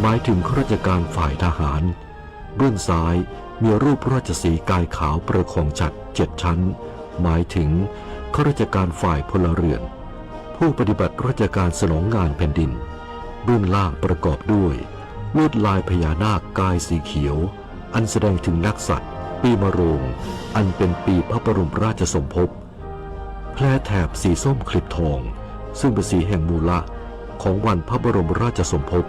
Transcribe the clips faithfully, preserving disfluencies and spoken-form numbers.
หมายถึงข้าราชการฝ่ายทหาร เบื้องซ้ายมีรูปราชสีห์กายขาวประคองฉัตรเจ็ดชั้น หมายถึงข้าราชการฝ่ายพลเรือน ผู้ปฏิบัติราชการสนองงานแผ่นดิน เบื้องล่างประกอบด้วยลวดลายพญานาคกายสีเขียว อันแสดงถึงนักษัตริย์ ปีมะโรง อันเป็นปีพระบรมราชสมภพ แพรแถบสีส้มขลิบทอง ซึ่งเป็นสีแห่งมูละของวันพระบรมราชสมภพ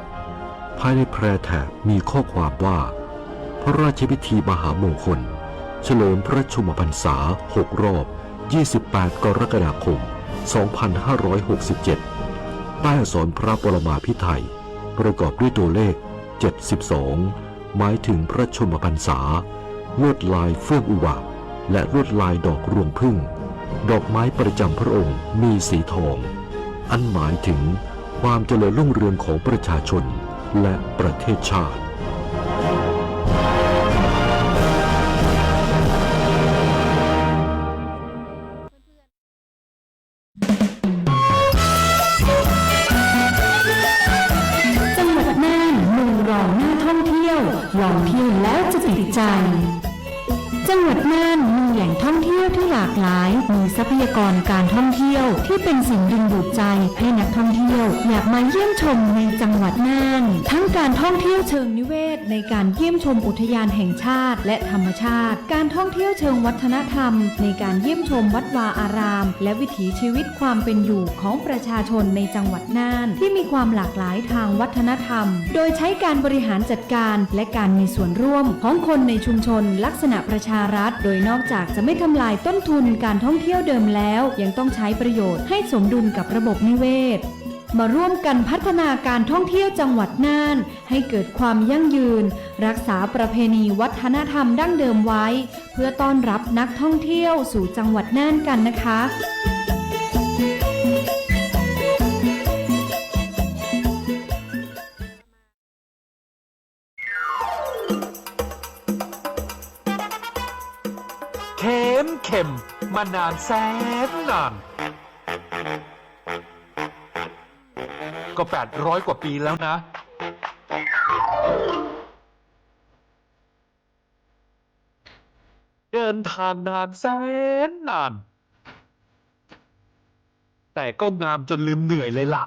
ภายในแพรแถบมีข้อความว่า พระราชพิธีมหามงคล เฉลิมพระชนมพรรษาหกรอบ ยี่สิบแปด กรกฎาคม สองพันห้าร้อยหกสิบเจ็ด ใต้อักษรพระปรมาภิไธย ประกอบด้วยตัวเลข เจ็ดสิบสอง หมายถึงพระชนมพรรษา ลวดลายเฟื่องอุบะ และลวดลายดอกรวงผึ้ง ดอกไม้ประจำพระองค์มีสีทอง อันหมายถึงความเจริญรุ่งเรืองของประชาชนและประเทศชาติ จังหวัดน่าน เมืองรองน่าท่องเที่ยว ลองเที่ยวแล้วจะติดใจ จังหวัดน่านมีแหล่งท่องเที่ยวที่หลากหลาย มีทรัพยากรการท่องเที่ยวที่เป็นสิ่งดึงดูดใจให้นักท่องเที่ยวอยากมาเยี่ยมชมในจังหวัดน่าน ทั้งการท่องเที่ยวเชิงนิเวศในการเยี่ยมชมอุทยานแห่งชาติและธรรมชาติ การท่องเที่ยวเชิงวัฒนธรรมในการเยี่ยมชมวัดวาอาราม และวิถีชีวิตความเป็นอยู่ของประชาชนในจังหวัดน่านที่มีความหลากหลายทางวัฒนธรรม โดยใช้การบริหารจัดการและการมีส่วนร่วมของคนในชุมชนลักษณะประชารัฐ โดยนอกจากจะไม่ทำลายต้นทุนการท่องเที่ยวเดิมแล้ว ยังต้องใช้ประโยชน์ให้สมดุลกับระบบนิเวศ มาร่วมกันพัฒนาการท่องเที่ยวจังหวัดน่าน ให้เกิดความยั่งยืน รักษาประเพณีวัฒนธรรมดั้งเดิมไว้ เพื่อต้อนรับนักท่องเที่ยวสู่จังหวัดน่านกันนะคะ เข็มเข็ม มานานแสนนาน ก็แปดร้อยกว่าปีแล้วนะ เดินทางนานแสนนาน แต่ก็งามจนลืมเหนื่อยเลยล่ะ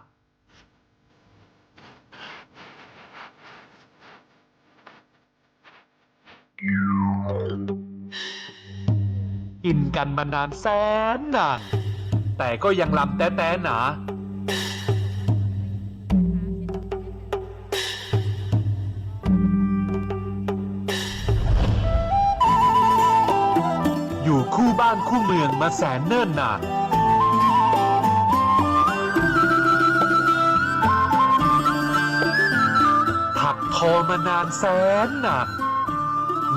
กิ๋นกั๋นมานานแสนนาน แต่ก็ยังลำแต๊ๆ หนา อยู่คู่บ้านคู่เมืองมาแสนเนิ่นนาน ถักทอมานานแสนนาน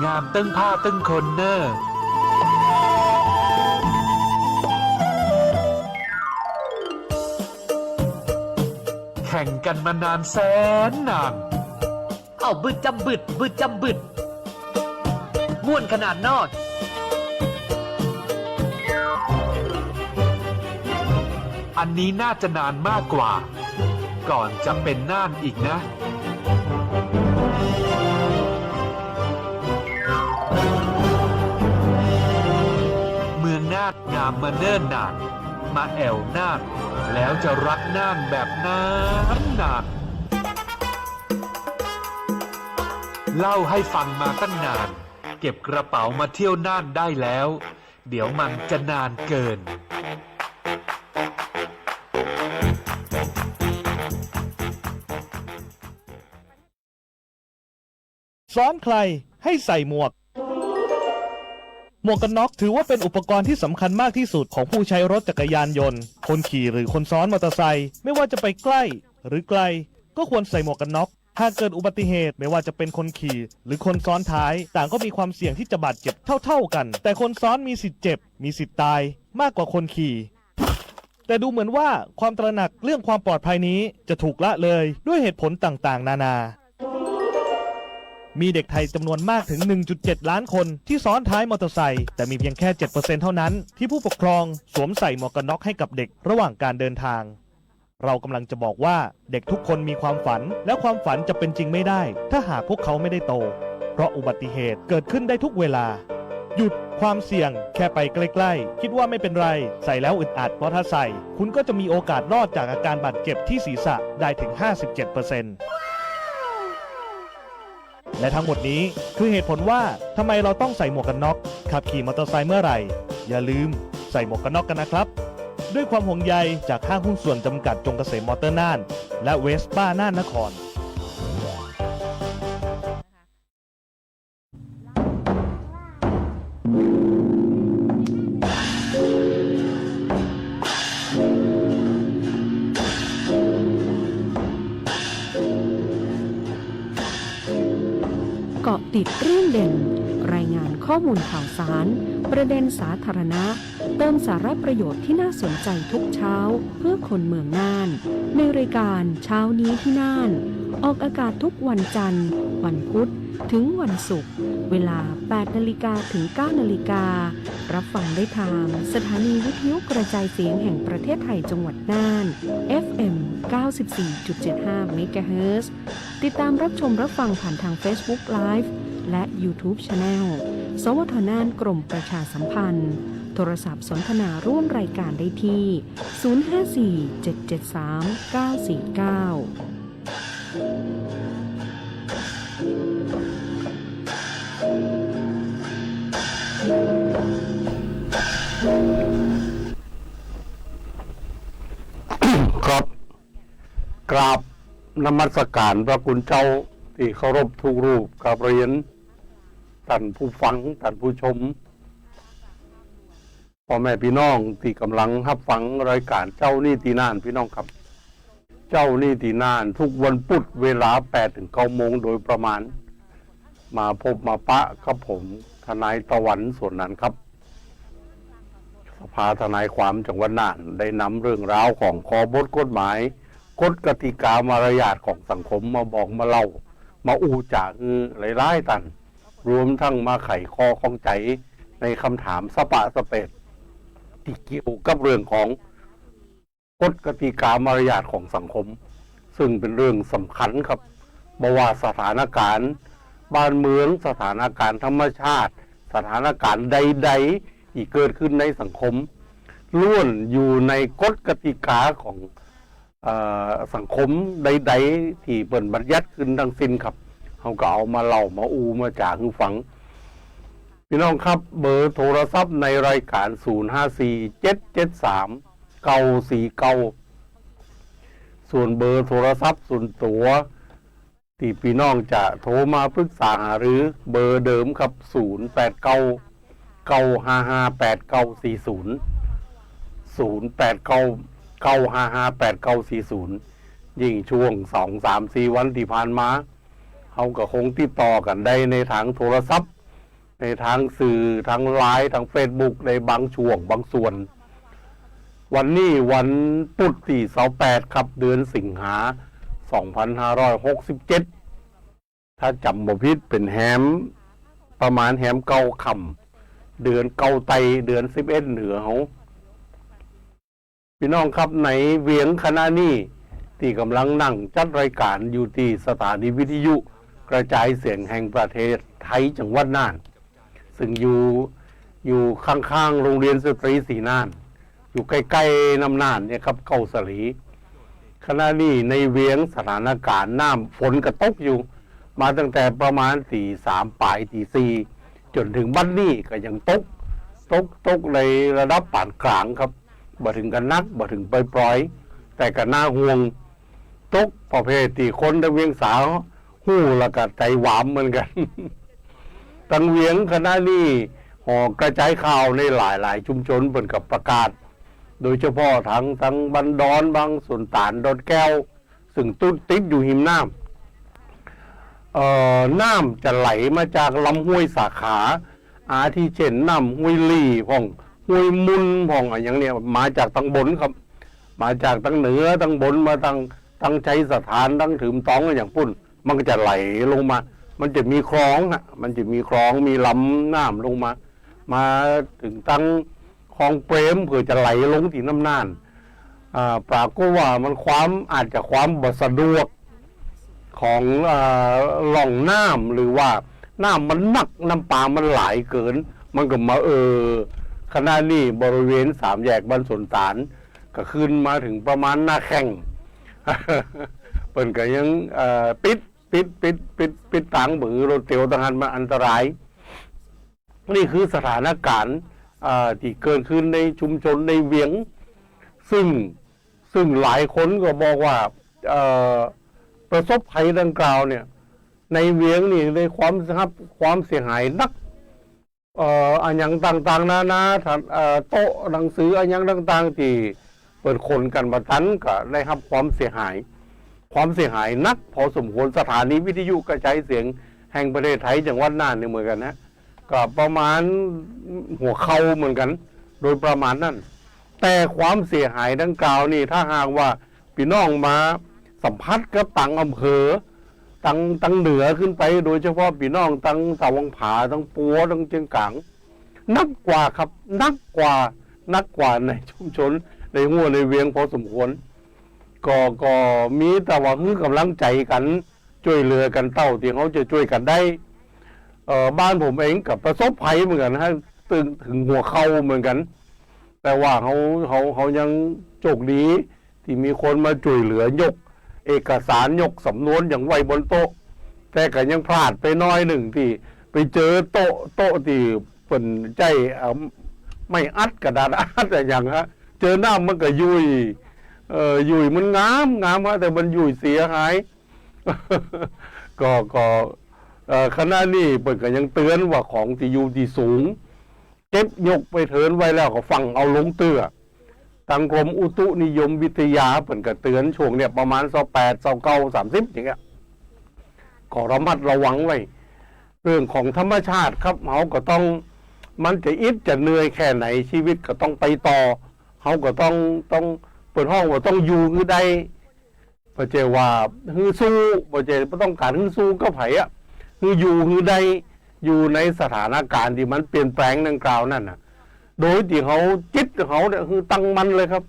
งามตึงผ้าตึงคนเน่อ แข่งกั๋นมานานแสนนาน เอ้า บึดจำบึด บึดจำบึด ม่วนขนาดนอด อันนี้น่าจะนานมากกว่า ก่อนจะเป็นน่านอีกนะ เมืองน่านงามมาเนิ่นนาน มาแอ่วน่าน แล้วจะรักน่านแบบนานนาน เล่าให้ฟังมาตั้งนาน เก็บกระเป๋ามาเที่ยวน่านได้แล้ว เดี๋ยวมันจะนานเกิน ซ้อนใครให้ใส่หมวก หมวกกันน็อกถือว่าเป็นอุปกรณ์ที่สำคัญมากที่สุดของผู้ใช้รถจักรยานยนต์ คนขี่หรือคนซ้อนมอเตอร์ไซค์ ไม่ว่าจะไปใกล้หรือไกล ก็ควรใส่หมวกกันน็อก หากเกิดอุบัติเหตุ ไม่ว่าจะเป็นคนขี่หรือคนซ้อนท้าย ต่างก็มีความเสี่ยงที่จะบาดเจ็บเท่าๆ กัน แต่คนซ้อนมีสิทธิ์เจ็บ มีสิทธิ์ตาย มากกว่าคนขี่ แต่ดูเหมือนว่าความตระหนักเรื่องความปลอดภัยนี้จะถูกละเลยด้วยเหตุผลต่างๆ นานา มีเด็กไทยจำนวนมากถึง หนึ่งจุดเจ็ดล้านคนที่ซ้อนท้ายมอเตอร์ไซค์ แต่มีเพียงแค่ เจ็ดเปอร์เซ็นต์ เท่านั้นที่ผู้ปกครองสวมใส่หมวกกันน็อกให้กับเด็กระหว่างการเดินทาง เรากำลังจะบอกว่าเด็กทุกคนมีความฝัน และความฝันจะเป็นจริงไม่ได้ ถ้าหากพวกเขาไม่ได้โต เพราะอุบัติเหตุเกิดขึ้นได้ทุกเวลา หยุดความเสี่ยงแค่ไปใกล้ๆ คิดว่าไม่เป็นไร ใส่แล้วอึดอัด เพราะถ้าใส่ คุณก็จะมีโอกาสรอดจากอาการบาดเจ็บที่ศีรษะได้ถึง ห้าสิบเจ็ดเปอร์เซ็นต์ และทั้งหมดนี้คือเหตุผลว่าทำไมเราต้องใส่หมวกกันน็อก ขับขี่มอเตอร์ไซค์เมื่อไหร่ อย่าลืมใส่หมวกกันน็อกกันนะครับ ด้วยความห่วงใยจากห้างหุ้นส่วนจำกัดจงเกษมมอเตอร์น่าน และเวสป้าน่านนคร เกาะติดเรื่องเด่น รายงานข้อมูลข่าวสาร ประเด็นสาธารณะ เติมสาระประโยชน์ที่น่าสนใจทุกเช้า เพื่อคนเมืองน่าน ในรายการเช้านี้ที่น่าน ออกอากาศทุกวันจันทร์ วันพุธ ถึงวันศุกร์ เวลา แปดนาฬิกาถึง เก้านาฬิกา รับฟังได้ทางสถานีวิทยุกระจายเสียงแห่งประเทศไทยจังหวัดน่าน เอฟเอ็ม เก้าสิบสี่จุดเจ็ดห้า เมกะเฮิรตซ์ ติดตามรับชมรับฟังผ่านทางเฟซบุ๊กไลฟ์ และยูทูบแชนแนล สวท น่าน กรมประชาสัมพันธ์ โทรศัพท์สนทนาร่วมรายการได้ที่ ศูนย์ห้าสี่ เจ็ดเจ็ดสาม เก้าสี่เก้า ครับ กราบนมัสการพระคุณเจ้าตี้เคารพทุกรูป กราบเรียนต้านผู้ฟัง ต้านผู้ชม ป้อแม่ปี้น้องตี้ก่ำลังฮับฟังรายก๋านเจ๊านี้ตี้น่าน ปี้น้องครับ เจ๊านี้ตี้น่าน ทุกวันปุดเวลา แปดถึงเก้าโมงโดยประมาณ มาพบมาปะกับผม ทนายตะวัน สวนนันท์ครับ สภาทนายความจังหวัดน่าน ได้นำเรื่องราวของข้อบทกฎหมาย กฎกติกามารยาทของสังคมมาบอกมาเล่า มาอู้จ๋าหื้อหลายๆ ต้าน รวมทั้งมาไขข้อข้องใจ๋ในกำถามสะปะสะเปด ตี้เกี่ยวกับเรื่องของกฎกติกามารยาทของสังคม ซึ่งเป๋นเรื่องสำคัญครับ บ่ว่าสถานก๋ารณ์บ้านเมือง สถานก๋ารณ์ธรรมชาติ สถานก๋ารณ์ใดๆ ตี้เกิดขึ้นในสังคม ล้วนอยู่ในกฎกติกาของ เอ่อ สังคมใดๆ ตี้เปิ้นบัญญัติขึ้นตังสิ้นครับ เฮาก็เอามาเล่ามาอู้มาจ๋าหื้อฟัง ปี้น้องครับ เบอร์โทรศัพท์ในรายก๋าน ศูนย์ห้าสี่ เจ็ดเจ็ดสาม เก้าสี่เก้า ส่วนเบอร์โทรศัพท์ส่วนตั๋ว ตี้ปี้น้องจะโทรมาปรึกษาหารือ เบอร์เดิมครับ ศูนย์แปดเก้า เก้าห้าห้า แปดเก้าสี่ศูนย์ ศูนย์แปดเก้า เก้าห้าห้า แปดเก้าสี่ศูนย์ ยิ่งช่วงสองสามสี่วันตี้ผ่านมา เฮาก็คงติดต่อกั๋นได้ในตางโทรศัพท์ ในตางสื่อ ตางไลน์ ตางเฟซบุ๊ก ได้บางช่วงบางส่วน วันนี้วันปุดตี้ซาวแปดครับ เดือนสิงหา สองพันห้าร้อยหกสิบเจ็ด ถ้าจ๋ำบ่ผิดเป๋นแฮม ประมาณแฮมเก้าค่ำ เดือนเก้าไต้ เดือนสิบเอ็ดเหนือเฮา ปี้น้องครับ ในเวียงขณะนี้ตี้ก่ำลังนั่งจัดรายก๋านอยู่ตี้สถานีวิทยุกระจายเสียงแห่งประเทศไทยจังหวัดน่าน ซึ่งอยู่ อยู่ข้างๆ โรงเรียนสตรีศรีน่าน อยู่ใก้ๆ น้ำน่านเนี่ยครับ เก้าสะหลี ขณะนี้ในเวียงสถานก๋ารณ์น้ำฝนก็ตกอยู่ มาตั้งแต่ประมาณตี๋สามป๋าย ตี๋สี่ จ๋นเถิงบัดนี้ก็ยังตก ตก ตกในระดับปานก๋างครับ บ่เถิงกับหนัก บ่เถิงปรอยๆ แต่ก็น่าห่วง ตกประเภทตี้คนในเวียงสาฮู้แล้วก็ใจ๋หวามเหมือนกั๋น ตางเวียงขณะนี้หอกระจายข่าวในหลายๆ ชุมชนเปิ้นก็ประกาศ โดยเฉพาะตาง ตางบ้านดอน บางส่วนต๋าน ดอนแก้ว ซึ่งตุ๊ดติดอยู่ฮิมน้ำ เอ่อ น้ำจะไหลมาจากลำห้วยสาขา อาทิเช่น น้ำห้วยหลีพ่อง ห้วยมุนพ่อง อะหยังเนี่ย มาจากตางบนครับ มาจากตางเหนือ ตางบน มาตาง ตางชัยสถาน ตางถืมตอง อะหยังปุ้น มันก็จะไหลลงมา มันจะมีคลองฮะ มันจะมีคลอง มีลำน้ำลงมา มาเถิงตางคลองเปรม เปื้อจะไหลลงตี้น้ำน่าน อ่า ปรากฏว่ามันความ อาจจะความบ่สะดวกของ อ่า ร่องน้ำ หรือว่าน้ำมันหนัก น้ำป่ามันหลายเกิน มันก็มา เออ ขณะนี้บริเวณสามแยกบ้านสวนตาล ก็ขึ้นมาเถิงประมาณนาแข้ง เปิ้นก็ยัง เอ่อ ปิด ปิด ปิด ปิด ปิดตาง บ่หื้อรถเตียวตางหั้น มันอันตราย นี่คือสถานการณ์ อ่า ตี้เกิดขึ้นในชุมชนในเวียง ซึ่ง ซึ่งหลายคนก็บอกว่า เอ่อ ประสบภัยดังกล่าวเนี่ย ในเวียงนี่ได้ความ ฮับความเสียหายหนัก เอ่อ อะหยังต่างๆ นานา ท่าน เอ่อ โต๊ะหนังสือ อะหยังต่างๆ ตี้เปิ้นขนกั๋นบ่ตัน ก็ได้ฮับความเสียหาย ความเสียหายหนักพอสมควร สถานีวิทยุกระจายเสียงแห่งประเทศไทยจังหวัดน่านนี่เหมือนกั๋นนะ ก็ประมาณหัวเข่าเหมือนกั๋น โดยประมาณนั้น แต่ความเสียหายดังกล่าวนี่ ถ้าหากว่าปี้น้องมาสัมผัสกับตางอำเภอ ตาง ตางเหนือขึ้นไป โดยเฉพาะปี้น้องตางสาวังผา ตางปัว ตางเจียงก๋าง หนักกว่าครับ หนักกว่า หนักกว่าในชุมชน ในฮั้วในเวียงพอสมควร ก็ ก็มีแต่ว่าหื้อก๋ำลังใจ๋กั๋น จ้วยเหลือกั๋นเต้าตี้เฮาจะจ้วยกั๋นได้ เอ่อ บ้านผมเองก็ประสบภัยเหมือนกั๋นฮะ เถิง เถิงหัวเข่าเหมือนกั๋น แต่ว่าเฮา เฮา เฮายังโชคดีตี้มีคนมาจ้วยเหลือยกเอกสาร ยกสำนวนหยังไว้บนโต๊ะ แต่ก็ยังพลาดไปหน้อยนึ่งตี้ไปเจอโต๊ะ โต๊ะตี้เปิ้นใจ๊ เอ่อ ไม้อัด กระดาษอัดอะหยังฮะ เจอน้ำมันก็ยุ่ย เอ่อ ยุ่ยมันงาม งามฮะ แต่มันยุ่ยเสียหาย ก็ ก็ เอ่อ ขณะนี้เปิ้นก็ยังเตือนว่าของตี้อยู่ตี้สูง เก็บยกไปเถินไว้แล้วก็ฟั่งเอาลงเตื้อ ตางกรมอุตุนิยมวิทยาเปิ้นก็เตือนช่วงเนี่ยประมาณซาวแปด ซาวเก้า สามสิบ อย่างเงี้ย ก็ระมัดระวังไว้ เรื่องของธรรมชาติครับ เฮาก็ต้อง มันจะอิดจะเหนื่อยแค่ไหน ชีวิตก็ต้องไปต่อ เฮาก็ต้อง ต้อง เปิ้นฮ้องว่าต้องอยู่หื้อได้ บ่ใจ้ว่าหื้อสู้ บ่ใจ้บ่ต้องก๋านหื้อสู้กับใผอะ หื้ออยู่หื้อได้ อยู่ในสถานการณ์ตี้มันเปลี่ยนแปลงดังกล่าวนั่นน่ะ โดยตี้เฮา จิตเฮาเนี่ยหื้อตั้งมั่นเลยครับ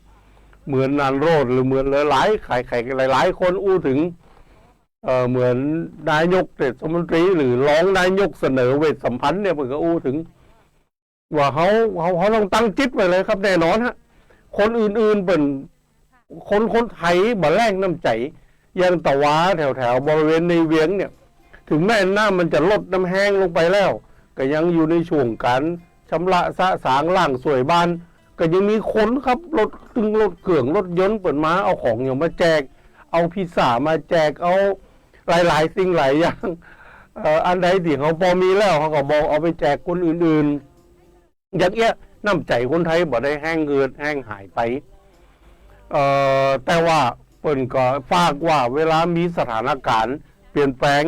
เหมือนนานโรจน์ หรือเหมือนหลายๆ ใครๆ หลายๆ คนอู้เถิง เอ่อ เหมือนนายกเทศมนตรี หรือรองนายกเสนอเวชสัมพันธ์เนี่ย เปิ้นก็อู้เถิง ว่าเฮา เฮา เฮาต้องตั้งจิตไว้เลยครับ แน่นอนฮะ คนอื่นๆ เปิ้น คน คนไทยบ่แล้งน้ำใจ๋ อย่างตะวาแถวๆ บริเวณในเวียงเนี่ย ถึงแม้น้ำมันจะลดน้ำแห้งลงไปแล้ว ก็ยังอยู่ในช่วงก๋านชำระสะสางล้างส้วยบ้าน ก็ยังมีคนขับรถ ตึงรถเครื่องรถยนต์เปิ้นมา เอาของหยังมาแจก เอาพิซซ่ามาแจก เอาหลายๆ สิ่งหลายอย่าง เอ่อ อันใดตี้เฮาปอมีแล้ว เฮาก็บอกเอาไปแจกคนอื่นๆ อย่างเอี้ย น้ำใจ๋คนไทยบ่ได้แห้งเหือดแห้งหายไป เอ่อ แต่ว่าเปิ้นก็ฝากว่าเวลามีสถานการณ์เปลี่ยนแปลง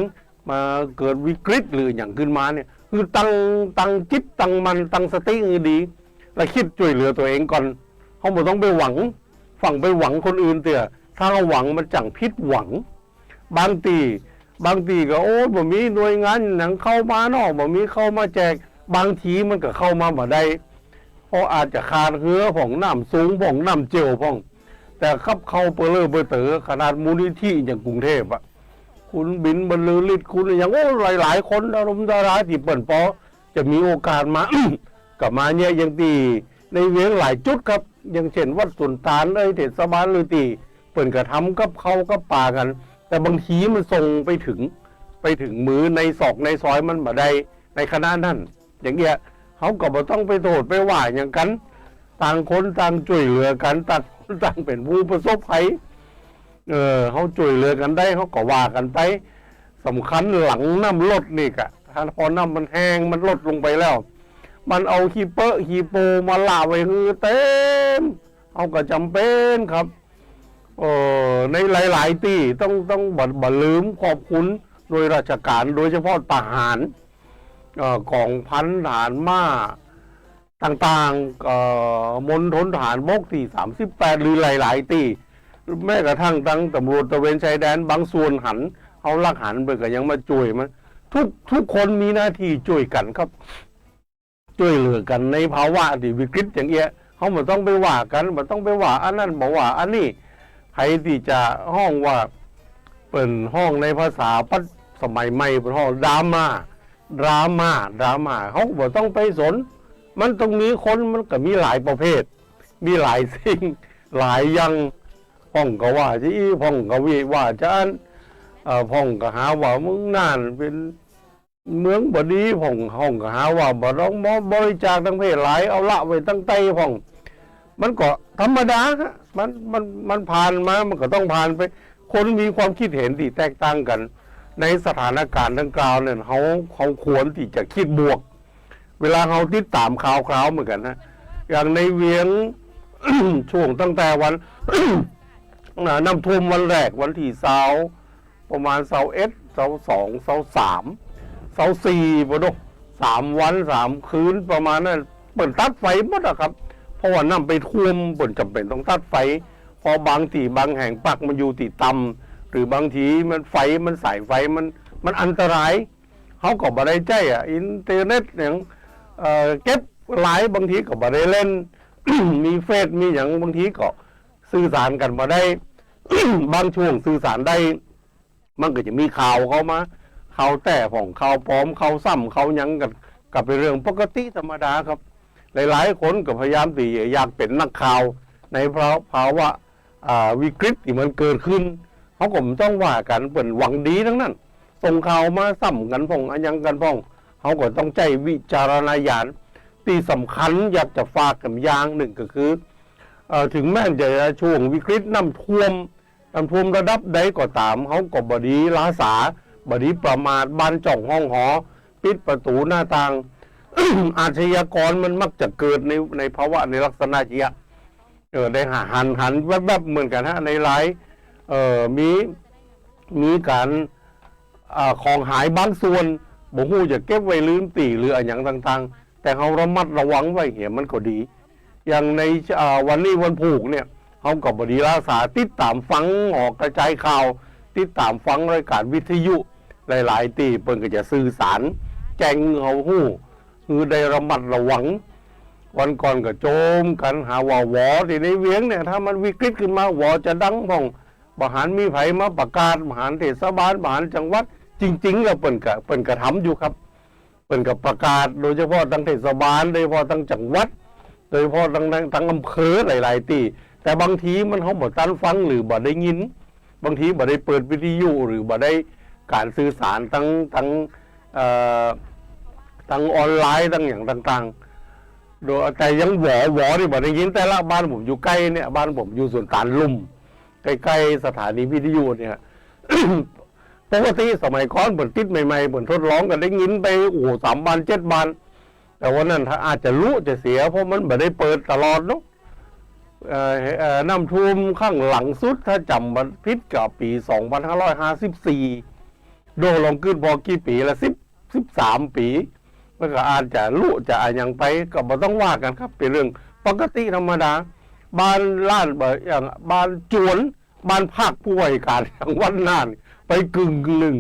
มาเกิดวิกฤตหรือหยังขึ้นมาเนี่ย คือตั้ง ตั้งจิตตั้งมั่น ตั้งสติหื้อดี และคิดจ้วยเหลือตั๋วเองก่อน เฮาบ่ต้องไปหวัง ฟั่งไปหวังคนอื่นเตื้อ ถ้าเฮาหวังมันจั่งผิดหวัง บางตี้ บางตี้ก็ โอ้ย บ่มีหน่วยงานหยังเข้ามาเนาะ บ่มีเข้ามาแจก บางทีมันก็เข้ามาบ่ได้ เพราะอาจจะขาดเหือพ่อง น้ำสูงพ่อง น้ำเจ้าพ่อง แต่กับเข้าเปอเล่อเปอเต๋อ ขนาดมูลนิธิอย่างกรุงเทพฯอะ คุณบินบรรลือฤทธิ์ คุณอะหยัง โอ้ หลายๆ คน ดารงดาราตี้เปิ้นปอจะมีโอกาสมา ก็มาเนี่ย อย่างตี้ในเวียงหลายจุดครับ อย่างเช่นวัดสวนตาลเอ้ย เทศบาลหรือตี้ เปิ้นก็ทำกับข้าวกับป๋ากั๋น แต่บางทีมันส่งไปเถิง ไปเถิงมือในซอกในซอยมันบ่ได้ ในขณะนั้น อย่างเอี้ย เฮาก็บ่ต้องไปโต้ษไปว่าหยังกั๋น ต่างคนต่างจ้วยเหลือกั๋น ต่างคนต่างเป๋นผู้ประสบภัย เออ เฮาจ้วยเหลือกั๋นได้ เฮาก็ว่ากั๋นไป สำคัญหลังน้ำลดนี่กะ ถ้าพอน้ำมันแห้ง มันลดลงไปแล้ว มันเอาขี้เปอะขี้โปมาละไว้หื้อเต็ม เฮาก็จ๋ำเป๋นครับ เอ่อ ในหลายๆ ตี้ต้อง ต้องบ่ บ่ลืมขอบคุณหน่วยราชก๋าน โดยเฉพาะทหาร เอ่อ ก๋องพันทหารม้าต่างๆ เอ่อ มณฑลทหารบกตี้สามสิบแปด หรือหลายๆ ตี้ แม้กระทั่งตังต๋ำรวจตระเวนชายแดนบางส่วนหัน เฮาลักหันเปิ้นก็ยังมาจ้วยมัน ทุก ทุกคนมีหน้าตี้จ้วยกั๋นครับ จ้วยเหลือกั๋นในภาวะตี้วิกฤตอย่างเอี้ย เฮาบ่ต้องไปว่ากั๋น บ่ต้องไปว่าอันนั้น บ่ว่าอันนี้ ใผตี้จะฮ้องว่า เปิ้นฮ้องในภาษาปัจจุบันสมัยใหม่ เปิ้นฮ้องดราม่า ดราม่า ดราม่า เฮาบ่ต้องไปสน มันต้องมีคน มันก็มีหลายประเภท มีหลายสิ่ง หลายอย่าง พ่องก็ว่าจะอี้ พ่องก็วิว่าจะอั้น เอ่อ พ่องก็หาว่าเมืองน่านเป๋นเมืองบ่ดี พ่อง พ่องก็หาว่าบ่ต้องบริจาคตางเพศหลาย เอาละไว้ตางใต้พ่อง มันก็ธรรมดาฮะ มัน มัน มันผ่านมา มันก็ต้องผ่านไป คนมีความคิดเห็นตี้แตกต่างกั๋น ในสถานการณ์ดังกล่าวเนี่ย เฮา เฮาควรตี้จะคิดบวก เวลาเฮาติดต๋ามข่าวคราวเหมือนกั๋นนะ อย่างในเวียง ช่วงตั้งแต่วัน อ่า น้ำท่วมวันแรก วันตี้ซาว ประมาณซาวเอ็ด ซาวสอง ซาวสาม ซาวสี่ บ่โด สามวันสามคืนประมาณนั้น เปิ้นตัดไฟหมดอะครับ เพราะว่าน้ำไปท่วม เปิ้นจ๋ำเป๋นต้องตัดไฟ เพราะบางตี้บางแห่งปลั๊กมันอยู่ตี้ต่ำ หรือบางทีมันไฟ มันสายไฟมัน มันอันตราย เฮาก็บ่ได้ใจ๊อะ อินเทอร์เน็ตหยัง เอ่อ เก็บหลาย บางทีก็บ่ได้เล่น มีเฟซ มีหยัง บางทีก็สื่อสารกั๋นบ่ได้ บางช่วงสื่อสารได้ มันก็จะมีข่าวเข้ามา ข่าวแต๊พ่อง ข่าวปลอม ข่าวซ้ำ ข่าวหยังกั๋น ก็เป๋นเรื่องปกติธรรมดาครับ หลายๆ คนก็พยายามตี้อยากเป๋นนักข่าว ในภา ภาวะ อ่า วิกฤตตี้มันเกิดขึ้น เฮาก็บ่ต้องว่ากั๋น เปิ้นหวังดีตังนั้น ส่งข่าวมาซ้ำกั๋นพ่อง อะหยังกั๋นพ่อง เฮาก็ต้องใจ๊วิจารณญาณ ตี้สำคัญอยากจะฝากกั๋นอย่างนึ่งก็คือ เอ่อ ถึงแม้จะช่วงวิกฤตน้ำท่วม น้ำท่วมระดับใดก็ต๋าม เฮาก็บ่ดีหล้าสา บ่ดีประมาท บ้านจ้องห้องหอ ปิดประตู๋หน้าต่าง อาชญากรมันมักจะเกิดใน ในภาวะในลักษณะเจียะ เออ ได้หัน หันแวบๆ เหมือนกั๋นฮะ ในไลน์ เอ่อ มี มีก๋าน อ่า ของหายบางส่วน บ่ฮู้จะเก็บไว้ลืมตี้ หรืออะหยังต่างๆ แต่เฮาระมัดระวังไว้เหียมันก็ดี อย่างใน อ่า วันนี้วันพูกเนี่ย เฮาก็บ่ดีหล้าสา ติดต๋ามฟังหอกระจายข่าว ติดต๋ามฟังรายก๋านวิทยุ หลายๆ ตี้เปิ้นก็จะสื่อสาร แจ้งหื้อเฮาฮู้ หื้อได้ระมัดระวัง วันก่อนก็โจมกั๋นหาว่าหวอตี้ในเวียงเนี่ย ถ้ามันวิกฤตขึ้นมา หวอจะดังพ่อง บ่หันมีใผมาประกาศ บ่หันเทศบาล บ่หันจังหวัด จริงๆ แล้วเปิ้นก็ เปิ้นก็ทำอยู่ครับ เปิ้นก็ประกาศ โดยเฉพาะตังเทศบาล โดยเฉพาะตังจังหวัด โดยเฉพาะตัง ตัง ตังอำเภอหลายๆ ตี้ แต่บางทีมัน เฮาบ่ตันฟังหรือบ่ได้ยิน บางทีบ่ได้เปิดวิทยุ หรือบ่ได้ก๋านสื่อสารตัง ตัง เอ่อ ตังออนไลน์ ตังหยังต่างๆ โดย แต่ยังหวอ หวอนี่บ่ได้ยิน แต่ละบ้านผมอยู่ใก้เนี่ย บ้านผมอยู่สวนตาลลุ่ม ใก้ๆ สถานีวิทยุเนี่ย ปกติสมัยก่อนเปิ้นติดใหม่ๆ เปิ้นทดลองก็ได้ยินไป โอ้โห สามบ้าน เจ็ดบ้าน แต่วันนั้นถ้าอาจจะรู้จะเสีย เพราะมันบ่ได้เปิดตลอดเนาะ เอ่อ เอ่อ น้ำท่วมครั้งหลังสุด ถ้าจ๋ำบ่ผิดก็ปี๋สองพันห้าร้อยห้าสิบสี่ โดลองกึ๊ดผ่อกี่ปี๋ละ สิบ สิบสามปี๋ มันก็อาจจะลุจะอะหยังไป ก็บ่ต้องว่ากั๋นครับ เป๋นเรื่องปกติธรรมดา บ้านล้าน บ่ อย่างบ้านจวน บ้านพักผู้ว่าราชก๋านจังหวัดน่าน ไปกึ่งหนึ่ง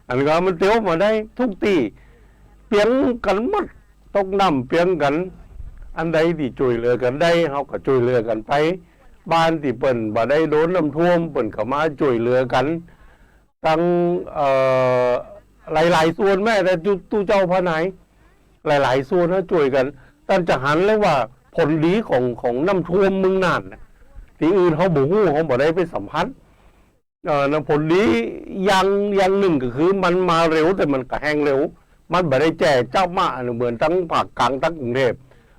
อันนี้ก็มันเตียวมาได้ทุกตี้ เปียงกั๋นหมด ตกน้ำเปียงกั๋น อันใดตี้จ้วยเหลือกั๋นได้ เฮาก็จ้วยเหลือกั๋นไป บ้านตี้เปิ้นบ่ได้โดนน้ำท่วม เปิ้นก็มาจ้วยเหลือกั๋น ตัง เอ่อ หลายๆ ส่วน แม้แต่ตู้ ตู้เจ้าพระนาย หลายๆ ส่วนนะจ้วยกั๋น ต้านจะหันเลยว่าผลดีของ ของน้ำท่วมเมืองน่านน่ะ ตี้อื่นเฮาบ่ฮู้ เฮาบ่ได้ไปสัมผัส เอ่อ น้ำผลดีอย่าง อย่างนึ่งก็คือมันมาเร็ว แต่มันก็แห้งเร็ว มันบ่ได้แจ้จ๊ะมะเหมือนตังภาคกลาง ตังกรุงเทพฯ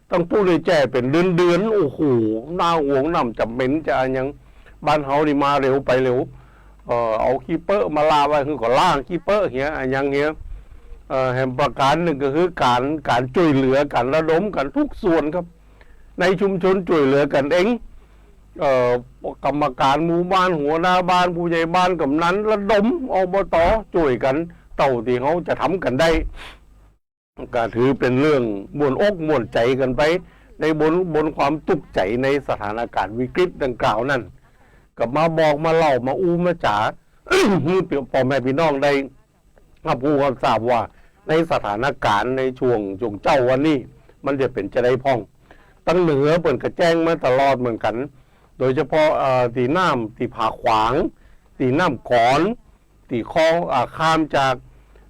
ตังปู้นนี่แจ้เป๋นเดือนๆ โอ้โห หน้าห่วง น้ำจะเหม็นจะอะหยัง บ้านเฮานี่มาเร็วไปเร็ว เอ่อ เอาขี้เป๊อะมาลาไว้ คือก็ล้างขี้เป๊อะเหีย อะหยังเหีย เอ่อ แหมประก๋านนึ่งก็คือก๋าน ก๋านจ้วยเหลือ ก๋านระดมกั๋นทุกส่วนครับ ในชุมชนจ้วยเหลือกั๋นเอง เอ่อ กรรมการหมู่บ้าน หัวหน้าบ้าน ผู้ใหญ่บ้าน กำนัน ระดม อบต จ้วยกั๋น เต้าตี้เฮาจะทำกั๋นได้ ก็ถือเป๋นเรื่องม่วนอกม่วนใจ๋กั๋นไป ในบน บนความตุ๊กใจ๋ในสถานการณ์วิกฤตดังกล่าวนั้น ก็มาบอกมาเล่ามาอู้มาจ๋า หื้อป้อแม่ปี้น้องได้ ฮับฮู้ฮับทราบว่าในสถานการณ์ในช่วง ช่วงเจ๊าวันนี้ มันจะเป๋นจาใดพ่อง ตังเหนือเปิ้นก็แจ้งมาตลอดเหมือนกั๋น โดยเฉพาะ เอ่อ ตี้น้ำ ตี้ผาขวาง ตี้น้ำก๋อน ตี้คลอง อ่า ข้ามจาก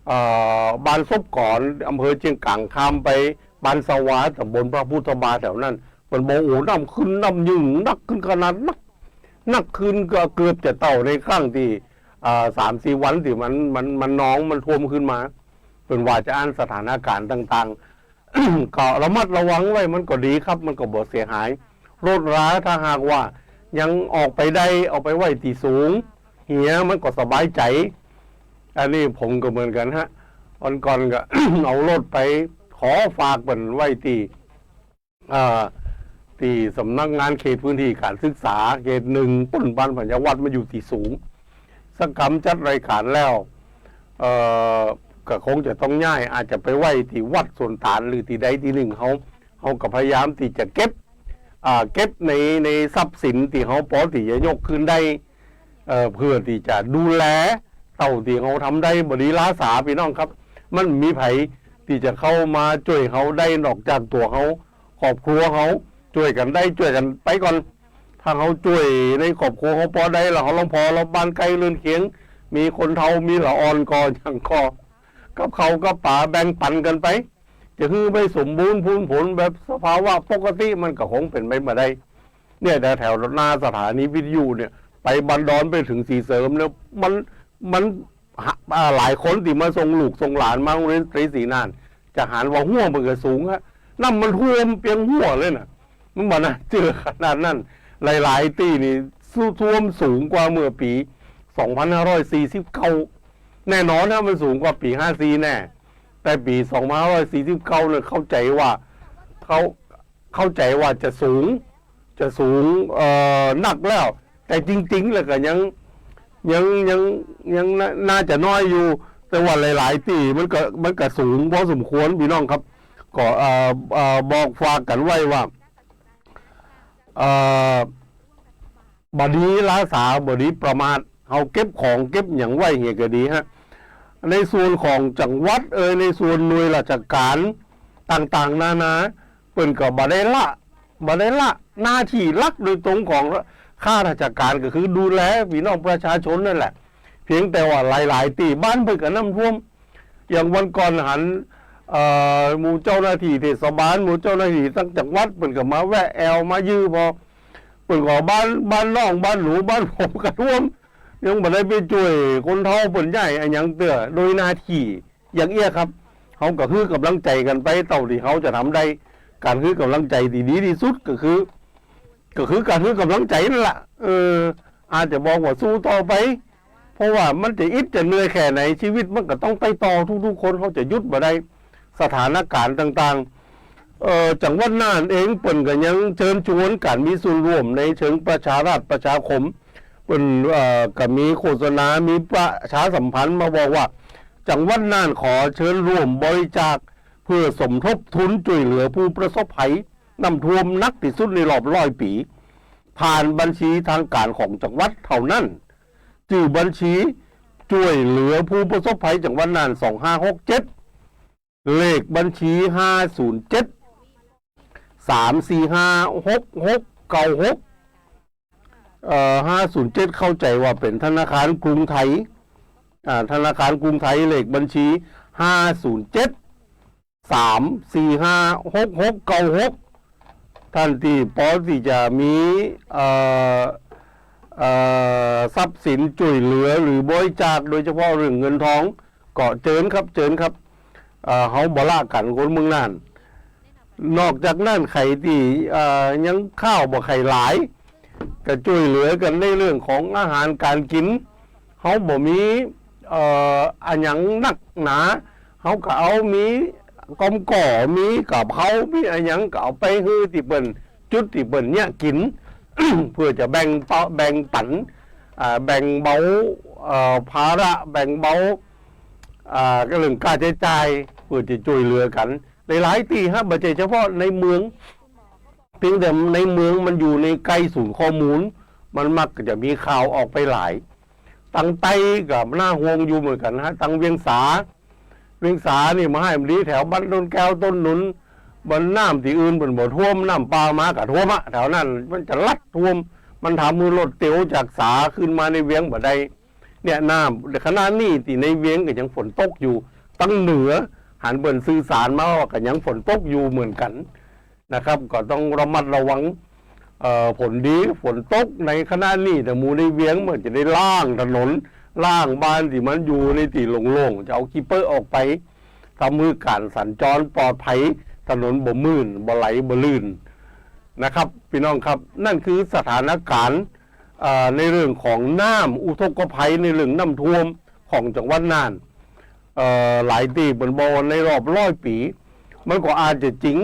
เอ่อ บ้านศพก๋อน อำเภอเจียงกัง ข้ามไปบ้านสะวา ตำบลพระพุทธบาทแถวนั้น เปิ้นบอก โอ้ น้ำขึ้น น้ำยิ่งหนักขึ้นขนาดนัก หนักขึ้นก็เกือบจะเต้าในครั้งตี้ อ่า สามสี่วันตี้มัน มัน มันนอง มันท่วมขึ้นมา เปิ้นว่าจะอั้นสถานการณ์ต่างๆ ก็ระมัดระวังไว้มันก็ดีครับ มันก็บ่เสียหาย รถราถ้าหากว่ายังออกไปได้ เอาไปไว้ตี้สูง เหียมันก็สบายใจ๋ อันนี้ผมก็เหมือนกั๋นฮะ วันก่อนก็ เอารถไปขอฝากเปิ้นไว้ตี้ อ่า ตี้สำนักงานเขตพื้นที่การศึกษาเขตหนึ่ง ปุ้นบ้านผญาวัฒน์ มาอยู่ตี้สูง สักกำจัดรายการแล้ว เอ่อ ก็คงจะต้องย้าย อาจจะไปไว้ตี้วัดสวนตาลหรือตี้ใดตี้นึ่ง เฮา เฮาก็พยายามตี้จะเก็บ อ่า เก็บใน ในทรัพย์สินตี้เฮาปอตี้จะยกคืนได้ เอ่อ เพื่อตี้จะดูแลเต้าตี้เฮาทำได้ บ่ดีล้าสา ปี้น้องครับ มันมีใผตี้จะเข้ามาจ้วยเฮาได้นอกจากตั๋วเฮา ครอบครัวเฮา จ้วยกั๋นได้จ้วยกั๋นไปก่อน ถ้าเฮาจ้วยในครอบครัวเฮาปอได้แล้ว เฮาลองผ่อ แล้วบ้านใก้เรือนเคียง มีคนเฒ่า มีหละอ่อนก็ยังก็ กับข้าวกับป๋าแบ่งปั๋นกั๋นไป จะหื้อไปสมบูรณ์พูนผลแบบสภาวะปกติมันก็คงเป๋นไปบ่ได้ เนี่ย แต่แถวหน้าสถานีวิทยุเนี่ย ไปบ้านดอนไปเถิงศรีเสริมเนี่ย มัน มัน หะ อ่า หลายคนตี้มาส่งลูกส่งหลานมาโฮงเฮียนตรีศรีน่าน จะหันว่าฮั้วมันก็สูงฮะ น้ำมันท่วมเปียงฮั้วเลยน่ะ มันบ่น่าเจื้อขนาดนั้น หลายๆ ตี้นี่ ซุ ท่วมสูงกว่าเมื่อปี๋ สองพันห้าร้อยสี่สิบเก้า แน่นอนนะ มันสูงกว่าปี๋ ห้าสี่ แน่ แต่ปี๋ สองพันห้าร้อยสี่สิบเก้า เนี่ย เข้าใจ๋ว่า เขา เข้าใจ๋ว่าจะสูง จะสูง เอ่อ นักแล้ว แต่จริงๆ แล้วก็ยัง ยัง ยัง ยังน่า น่าจะน้อยอยู่ แต่ว่าหลายๆ ตี้มันก็ มันก็สูงพอสมควร ปี้น้องครับ ก็ เอ่อ เอ่อ บอกฝากกั๋นไว้ว่า เอ่อ บ่ดีล้าสา บ่ดีประมาท เฮาเก็บของเก็บหยังไว้เหียก็ดีฮะ ในส่วนของจังหวัดเอย ในส่วนหน่วยราชก๋านต่างๆ นานา เปิ้นก็บ่ได้ละ บ่ได้ละหน้าตี้หลักโดยตรงของข้าราชก๋าน ก็คือดูแลปี้น้องประชาชนนั่นแหละ เพียงแต่ว่าหลายๆ ตี้บ้านเปิ้นก็น้ำท่วม อย่างวันก่อนหัน เอ่อ หมู่เจ้าหน้าตี้เทศบาล หมู่เจ้าหน้าตี้ตังจังหวัด เปิ้นก็มาแวะแอวมาเยี่ยม ปอ เปิ้นก็บ้าน บ้านน้อง บ้านหนู บ้านผมก็ท่วม ยังบ่ได้ไปจ้วยคนเฒ่าเปิ้นย้ายอะหยังเตื้อ โดยหน้าตี้อย่างเอี้ยครับ เฮาก็หื้อก๋ำลังใจ๋กั๋นไปเต้าตี้เฮาจะทำได้ ก๋านหื้อก๋ำลังใจ๋ตี้ดีตี้สุดก็คือ ก็คือก๋านหื้อก๋ำลังใจ๋นั่นล่ะ เออ อาจจะบอกว่าสู้ต่อไป เพราะว่ามันจะอิดจะเหนื่อยแค่ไหน ชีวิตมันก็ต้องไปต่อ ทุกๆ คนเฮาจะหยุดบ่ได้ สถานก๋านต่างๆ เอ่อ จังหวัดน่านเองเปิ้นก็ยังเชิญชวนก๋านมีส่วนร่วมในเชิงประชารัฐประชาคม เปิ้น เอ่อ ก็มีโฆษณา มีประชาสัมพันธ์มาบอกว่า จังหวัดน่านขอเชิญร่วมบริจาคเพื่อสมทบทุนจ้วยเหลือผู้ประสบภัยน้ำท่วมหนักตี้สุดในรอบร้อยปี๋ ผ่านบัญชีตางก๋านของจังหวัดเต้านั้น จื้อบัญชีจ้วยเหลือผู้ประสบภัยจังหวัดน่าน สองห้าหกเจ็ด เลขบัญชี ห้าศูนย์เจ็ด สามสี่ห้า หกหกเก้าหก เอ่อ ห้าศูนย์เจ็ด เข้าใจ๋ว่าเป๋นธนาคารกรุงไทย อ่า ธนาคารกรุงไทย เลขบัญชี ห้าศูนย์เจ็ด สามสี่ห้า หกหกเก้าหก ท่านตี้ปอตี้จะมี เอ่อ เอ่อ ทรัพย์สินจ้วยเหลือหรือบริจาค โดยเฉพาะเรื่องเงินทอง ก็เจิญครับ เจิญครับ เอ่อ เฮาบ่ละกั๋นคนเมืองน่าน นอกจากนั้นใผตี้ เอ่อ ยังข้าวบ่ใค่หลาย ก็จ้วยเหลือกั๋นในเรื่องของอาหารก๋านกิ๋น เฮาบ่มี เอ่อ อะหยังนักหนา เฮาก็เอามีก้อมก่อ มีก๋าเผา มีอะหยังก็เอาไปหื้อตี้เปิ้น จุดตี้เปิ้นเยียะกิ๋น เพื่อจะแบ่งเปาะ แบ่งปั๋น อ่า แบ่งเบา เอ่อ ภาระ แบ่งเบา อ่า เรื่องค่าใจ๊จ่าย เพื่อจะจ้วยเหลือกั๋น หลายๆ ตี้ฮะ บ่ใจ้เฉพาะในเมือง เพียงแต่ในเมืองมันอยู่ในใก้ศูนย์ข้อมูล มันมักจะมีข่าวออกไปหลาย ตังใต้ก็น่าห่วงอยู่เหมือนกั๋นฮะ ตังเวียงสา เวียงสานี่บ่าฮ้ายบ่ดี แถวบ้านต้นแก้วต้นหนุน บ่ น้ำตี้อื่นเปิ้นบ่ท่วม น้ำป่ามาก็ท่วมอะ แถวนั้นมันจะลัดท่วม มันทำหื้อรถเตียวจากสาขึ้นมาในเวียงบ่ได้ เนี่ย น้ำขณะนี้ตี้ในเวียงก็ยังฝนตกอยู่ ตังเหนือหันเปิ้นสื่อสารมาว่าก็ยังฝนตกอยู่เหมือนกั๋นนะครับ ก็ต้องระมัดระวัง เอ่อ ผลดี ฝนตกในขณะนี้ แต่หมู่ในเวียงมันจะได้ล้างถนน ล้างบ้านตี้มันอยู่ในตี้โล่งๆ จะเอาขี้เปื้อออกไป ทำหื้อก๋านสัญจรปลอดภัย ถนนบ่มื่น บ่ไหล บ่ลื่นนะครับ ปี้น้องครับ นั่นคือสถานการณ์ เอ่อ ในเรื่องของน้ำอุทกภัย ในเรื่องน้ำท่วมของจังหวัดน่าน เอ่อ หลายตี้เปิ้นบอกว่าในรอบร้อยปี๋ มันก็อาจจะจริง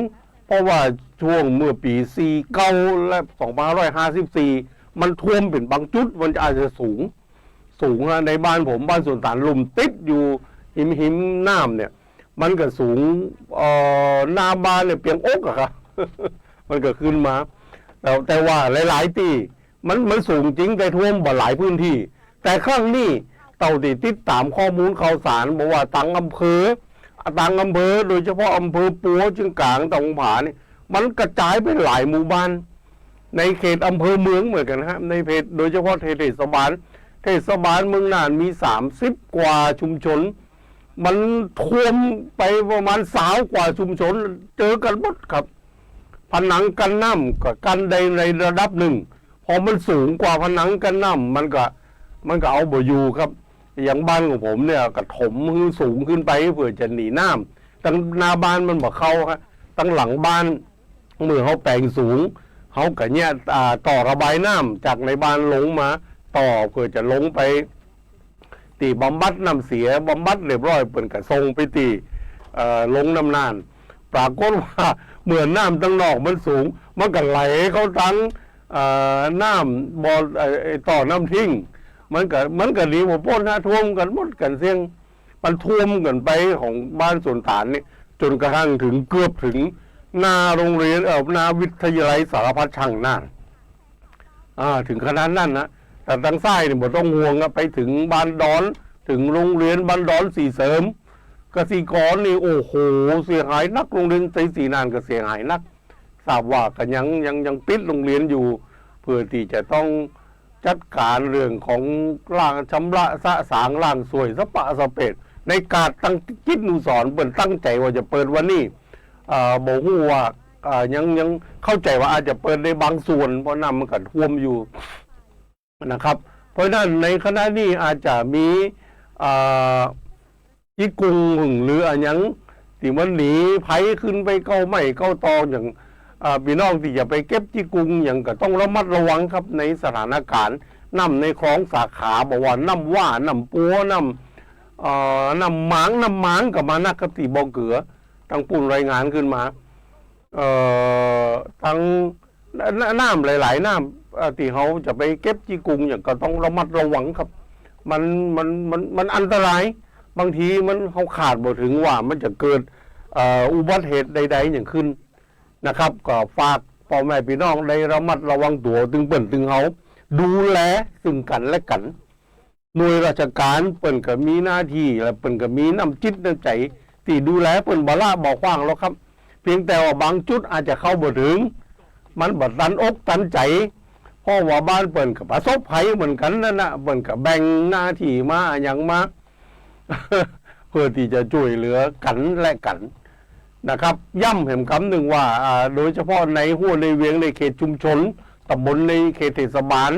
เพราะว่าช่วงเมื่อปี๋สี่เก้า และสองพันห้าร้อยห้าสิบสี่ มันท่วมเป๋นบางจุด มันอาจจะสูง สูงฮะ ในบ้านผม บ้านสวนตาลลุ่ม ติดอยู่หิม หิมน้ำเนี่ย มันก็สูง เอ่อ หน้าบ้านเนี่ยเปียงอกอะครับ มันก็ขึ้นมา แต่ แต่ว่าหลายๆ ตี้ มัน มันสูงจริง แต่ท่วมบ่หลายพื้นที่ แต่ครั้งนี้ เต้าตี้ติดต๋ามข้อมูลข่าวสาร บอกว่าตังอำเภอ ตังอำเภอ โดยเฉพาะอำเภอปัว เชียงก๋าง ตองผานี่ มันกระจายไปหลายหมู่บ้าน ในเขตอำเภอเมืองเหมือนกั๋นฮะ ในเขต โดยเฉพาะเขตเทศบาล เทศบาลเมืองน่านมีสามสิบกว่าชุมชน มันท่วมไปประมาณซาวกว่าชุมชน เจอกั๋นหมดครับ ผนังกั้นน้ำก็กั้นได้ในระดับนึ่ง พอมันสูงกว่าผนังกั้นน้ำ มันก็ มันก็เอาบ่อยู่ครับ อย่างบ้านของผมเนี่ยก็ถมหื้อสูงขึ้นไปเพื่อจะหนีน้ำ ตังหน้าบ้านมันบ่เข้าฮะ ตังหลังบ้าน เมื่อเฮาแป๋งสูง เฮาก็เยียะ อ่า ต่อระบายน้ำจากในบ้านลงมา ต่อเพื่อจะลงไป ตี้บำบัดน้ำเสีย บำบัดเรียบร้อย เปิ้นก็ส่งไปตี้ เอ่อ ลงน้ำน่าน ปรากฏว่าเมื่อน้ำตังนอกมันสูง มันก็ไหลเข้าตัง เอ่อ น้ำบ่อ เอ่อ ไอ้ต่อน้ำทิ้ง มันก็ มันก็หนีบ่ป๊นฮะ ท่วมกั๋นหมดกั๋นเสี้ยง มันท่วมกั๋นไปของบ้านสวนตาลนี่ จ๋นกระทั่งเถิง เกือบเถิงหน้าโรงเรียน เอ่อ หน้าวิทยาลัยสารพัดช่างน่าน อ่า เถิงขนาดนั้นนะ แต่ตังซ้ายนี่บ่ต้องห่วงอะ ไปเถิงบ้านดอน เถิงโรงเรียนบ้านดอนสีเสริม กสิกรนี่ โอ้โห เสียหายนัก โรงเรียนไตรศรีน่านก็เสียหายนัก ทราบว่าก็ยัง ยัง ยังปิดโรงเรียนอยู่ เพื่อตี้จะต้องจัดก๋านเรื่องของล้าง ชำระสะสาง ล้างส้วมสะปะสะเปด ในก๋านตั้งจิตอนุสรณ์ เปิ้นตั้งใจ๋ว่าจะเปิดวันนี้ เอ่อ บ่ฮู้ว่า เอ่อ ยัง ยังเข้าใจ๋ว่าอาจจะเปิดได้บางส่วน เพราะน้ำมันก็ท่วมอยู่นะครับ เพราะฉะนั้นในขณะนี้อาจจะมี เอ่อ จิกกุงหึ่งหรืออะหยังตี้มันหนีภัยขึ้นไปเก๊าไม้เก๊าตออย่าง เอ่อ ปี้น้องตี้จะไปเก็บจิกกุงหยังก็ต้องระมัดระวังครับ ในสถานก๋านน้ำในคลองสาขา บ่ว่าน้ำว้า น้ำปัว น้ำ เอ่อ น้ำหมาง น้ำหมางก็มานักครับ ตี้บ่อเกือ ตังปู้นรายงานขึ้นมา เอ่อ ตัง น- น้ำหลายๆ น้ำ เอ่อ ตี้เฮาจะไปเก็บจิกกุงหยังก็ต้องระมัดระวังครับ มัน มัน มัน มันอันตราย บางทีมัน เฮาคาดบ่เถิงว่ามันจะเกิด เอ่อ อุบัติเหตุใดๆ หยังขึ้นนะครับ ก็ฝากป้อแม่ปี้น้องได้ระมัดระวังตั๋ว ตึงเปิ้นตึงเฮา ดูแลซึ่งกั๋นและกั๋น หน่วยราชก๋านเปิ้นก็มีหน้าตี้ และเปิ้นก็มีน้ำจิตน้ำใจ๋ตี้ดูแล เปิ้นบ่ละบ่ขว้างหรอกครับ เพียงแต่ว่าบางจุดอาจจะเข้าบ่เถิง มันบ่ตันอกตันใจ๋ เพราะว่าบ้านเปิ้นก็ประสบภัยเหมือนกั๋นนั่นนะ เปิ้นก็แบ่งหน้าตี้มาอะหยังมา เพื่อตี้จะจ้วยเหลือกั๋นและกั๋น นะครับ ย้ำแหมกำนึ่งว่า อ่า โดยเฉพาะในหั้วในเวียง ในเขตชุมชน ต๋ำบลในเขตเทศบาล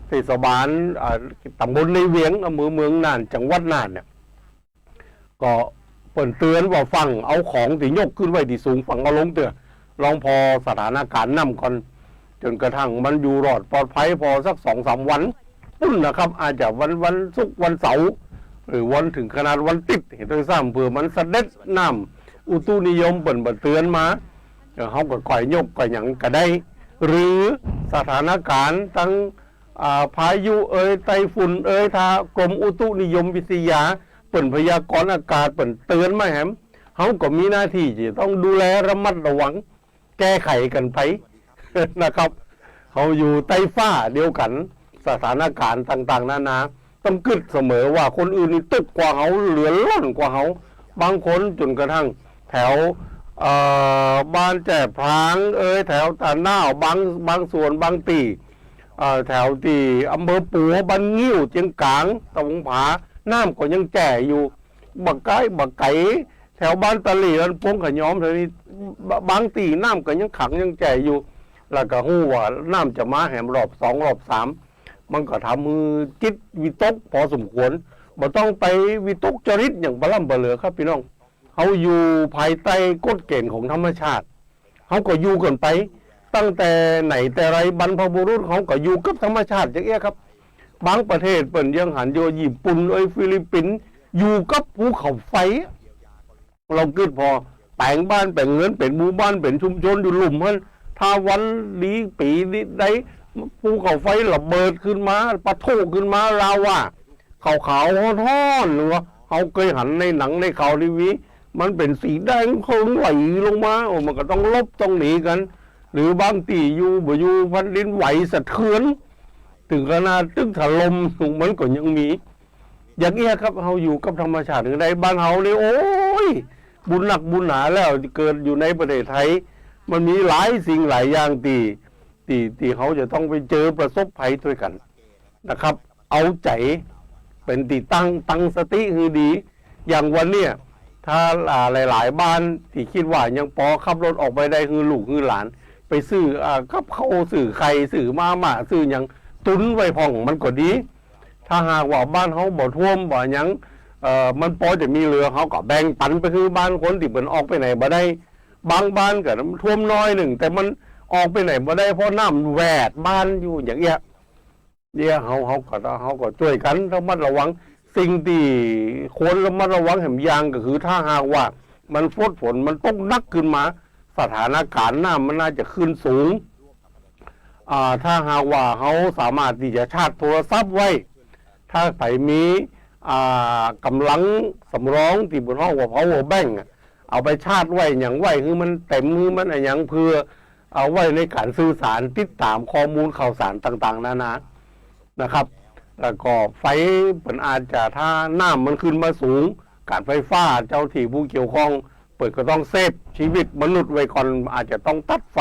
เทศบาล อ่า ต๋ำบลในเวียง อำเภอเมืองน่าน จังหวัดน่านเนี่ย ก็เปิ้นเตือนว่าฟั่งเอาของตี้ยกขึ้นไว้ตี้สูง ฟั่งเอาลงเตื้อ ลองผ่อสถานก๋านน้ำก่อน จ๋นกระทั่งมันอยู่รอดปลอดภัยผ่อสักสองสามวัน ปุ้นนะครับ อาจจะวัน วันศุกร์ วันเสาร์ หรือวัน เถิงขนาดวันติ๊ด เห็นด้วยซ้ำ เผื่อมันเสด็จน้ำอุตุนิยมเปิ้นบ่เตือนมา เอ่อ เฮาก็ก่อยยกก่อยหยังก็ได้ หรือสถานก๋านตัง อ่า พายุเอย ไต้ฝุ่นเอย ถ้ากรมอุตุนิยมวิทยาเปิ้นพยากรณ์อากาศเปิ้นเตือนมาแหม เฮาก็มีหน้าตี้จะต้องดูแลระมัดระวัง แก้ไขกั๋นไป นะครับ เฮาอยู่ใต้ฟ้าเดียวกั๋น สถานก๋านต่างๆ นานา ต้องกึ๊ดเสมอว่าคนอื่นนี่ตุ๊กข์กว่าเฮา เดือดร้อนกว่าเฮา บางคนจ๋นกระทั่งแถว เอ่อ บ้านแจ้พลางเอย แถวตาหน้าว บาง บางส่วนบางตี้ เอ่อ แถวตี้อำเภอปัว บ้านงิ้ว เจียงก๋าง ตะหวงผา น้ำก็ยังแจ้อยู่ บ่ไก๋ บ่ไก๋ แถวบ้านตะหลี่ บ้านปงขะหยอม แถวนี้ บ- บางตี้น้ำก็ยังขังยังแจ้อยู่ แล้วก็ฮู้ว่าน้ำจะมาแหมรอบสองรอบสาม มันก็ทำหื้อจิตวิตกพอสมควร บ่ต้องไปวิตกจริตหยังปะล้ำปะเหลือครับพี่น้อง เฮาอยู่ภายใต้กฎเกณฑ์ของธรรมชาติ เฮาก็อยู่กั๋นไป ตั้งแต่ไหนแต่ไร บรรพบุรุษเฮาก็อยู่กับธรรมชาติอย่างเอี้ยครับ บางประเทศเปิ้นยังหันอยู่ ญี่ปุ่นเอย ฟิลิปปินส์ อยู่กับภูเขาไฟ เฮากึ๊ดผ่อ แป๋งบ้านแป๋งเฮือน เป๋นหมู่บ้าน เป๋นชุมชนอยู่ลุ่มหั้น ถ้าวันดีปี๋ดีใด ภูเขาไฟระเบิดขึ้นมา ปะทุขึ้นมา ลาวาขาวๆ ฮ้อนๆ หรือว่าเฮาเกยหันในหนังในข่าวทีวี มันเป๋นสีแดงเผิงไหลลงมา โอ้ มันก็ต้องหลบต้องหนีกั๋น หรือบางตี้อยู่บ่อยู่ แผ่นดินไหวสะเทือน เถิงขนาดตึกถล่ม มันก็ยังมี อย่างเอี้ยครับ เฮาอยู่กับธรรมชาติหื้อได้ บ้านเฮานี่ โอ๊ย บุญนักบุญหนาแล้ว เกิดอยู่ในประเทศไทย มันมีหลายสิ่งหลายอย่างตี้ ตี้ ตี้เฮาจะต้องไปเจอประสบภัยตวยกั๋นนะครับ เอาใจ๋เป๋นตี้ตั้ง ตั้งสติหื้อดี อย่างวันเนี้ย ถ้า อ่า หลายๆ บ้านตี้กึ๊ดว่ายังปอขับรถออกไปได้ หื้อลูกหื้อหลาน ไปซื้อ อ่า กับข้าว ซื้อไข่ ซื้อมาม่า ซื้อหยัง ตุนไว้พ่องมันก็ดี ถ้าหากว่าบ้านเฮาบ่ท่วมบ่หยัง เอ่อ มันปอจะมีเหลือ เฮาก็แบ่งปันไปหื้อบ้านคนตี้เปิ้นออกไปไหนบ่ได้ บางบ้านก็ท่วมน้อยนึ่ง แต่มันออกไปไหนบ่ได้ เพราะน้ำแหวดบ้านอยู่อย่างเอี้ย เนี่ย เฮา เฮาก็ เฮาก็จ้วยกั๋นระมัดระวัง สิ่งตี้ควรระมัดระวังแหมอย่างก็คือ ถ้าหากว่ามันฝน ฝนมันตกหนักขึ้นมา สถานการณ์น้ำมันน่าจะขึ้นสูง อ่า ถ้าหากว่าเฮาสามารถตี้จะชาร์จโทรศัพท์ไว้ ถ้าใผมี อ่า ก๋ำลังสำรองตี้เปิ้นฮ้องว่า power bank อะ เอาไปชาร์จไว้หยังไว้ หื้อมันเต๋ม หื้อมันอะหยัง เพื่อเอาไว้ในก๋านสื่อสาร ติดต๋ามข้อมูลข่าวสารต่างๆ นานา นะครับ แล้วก็ไฟเปิ้นอาจจะ ถ้าน้ำมันขึ้นมาสูง ก๋านไฟฟ้า เจ้าหน้าตี้ผู้เกี่ยวข้อง เปิ้นก็ต้องเซฟชีวิตมนุษย์ไว้ก่อน อาจจะต้องตัดไฟ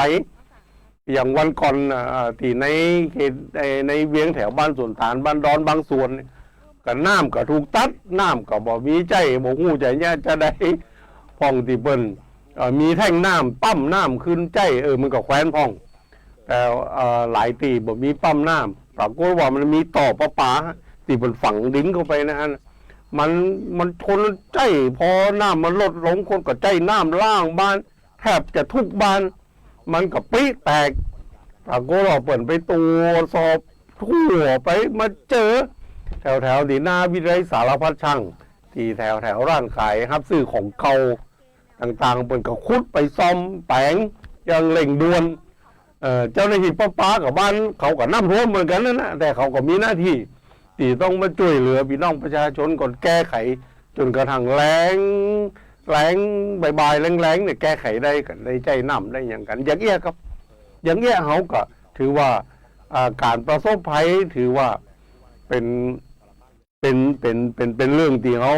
อย่างวันก่อน เอ่อ ตี้ในเขต ใน ในเวียงแถวบ้านสวนตาล บ้านดอนบางส่วนเนี่ย ก็น้ำก็ถูกตัด น้ำก็บ่มีใจ๊ บ่ฮู้จะเยียะจะใด พ่องตี้เปิ้น เอ่อ มีแท่งน้ำ ปั๊มน้ำขึ้นใจ๊ เออ มันก็แควนพ่อง แต่ เอ่อ หลายตี้บ่มีปั๊มน้ำ ปรากฏว่ามันมีต่อประปาตี้เปิ้นฝังดินเข้าไปนะฮะ มัน มันทนใจ๊ พอน้ำมันลดลง คนก็ใจ๊น้ำล้างบ้าน แทบจะทุกบ้าน มันก็ปริแตก ปรากฏว่าเปิ้นไปตรวจสอบทั่วไป มาเจอแถวๆ ตี้หน้าวิทยาลัยสารพัดช่าง ตี้แถวๆ ร้านขายฮับซื้อของเก่าต่างๆ เปิ้นก็ขุดไปซ่อมแป๋งอย่างเร่งด่วน เอ่อ เจ้าหน้าตี้ประปากับบ้านเขาก็น้ำท่วมเหมือนกั๋นนั่นนะ แต่เขาก็มีหน้าตี้ตี้ต้องมาจ้วยเหลือปี้น้องประชาชนก่อน แก้ไข จ๋นกระทั่งแล้ง แล้งบ่ายๆ แล้งๆ เนี่ย แก้ไขได้กั๋น ได้ใจ๊น้ำได้หยังกั๋น อย่างเอี้ยครับ อย่างเอี้ยเฮาก็ถือว่า อ่า ก๋านประสบภัย ถือว่าเป๋น เป๋น เป๋น เป๋น เป๋นเรื่องตี้เฮา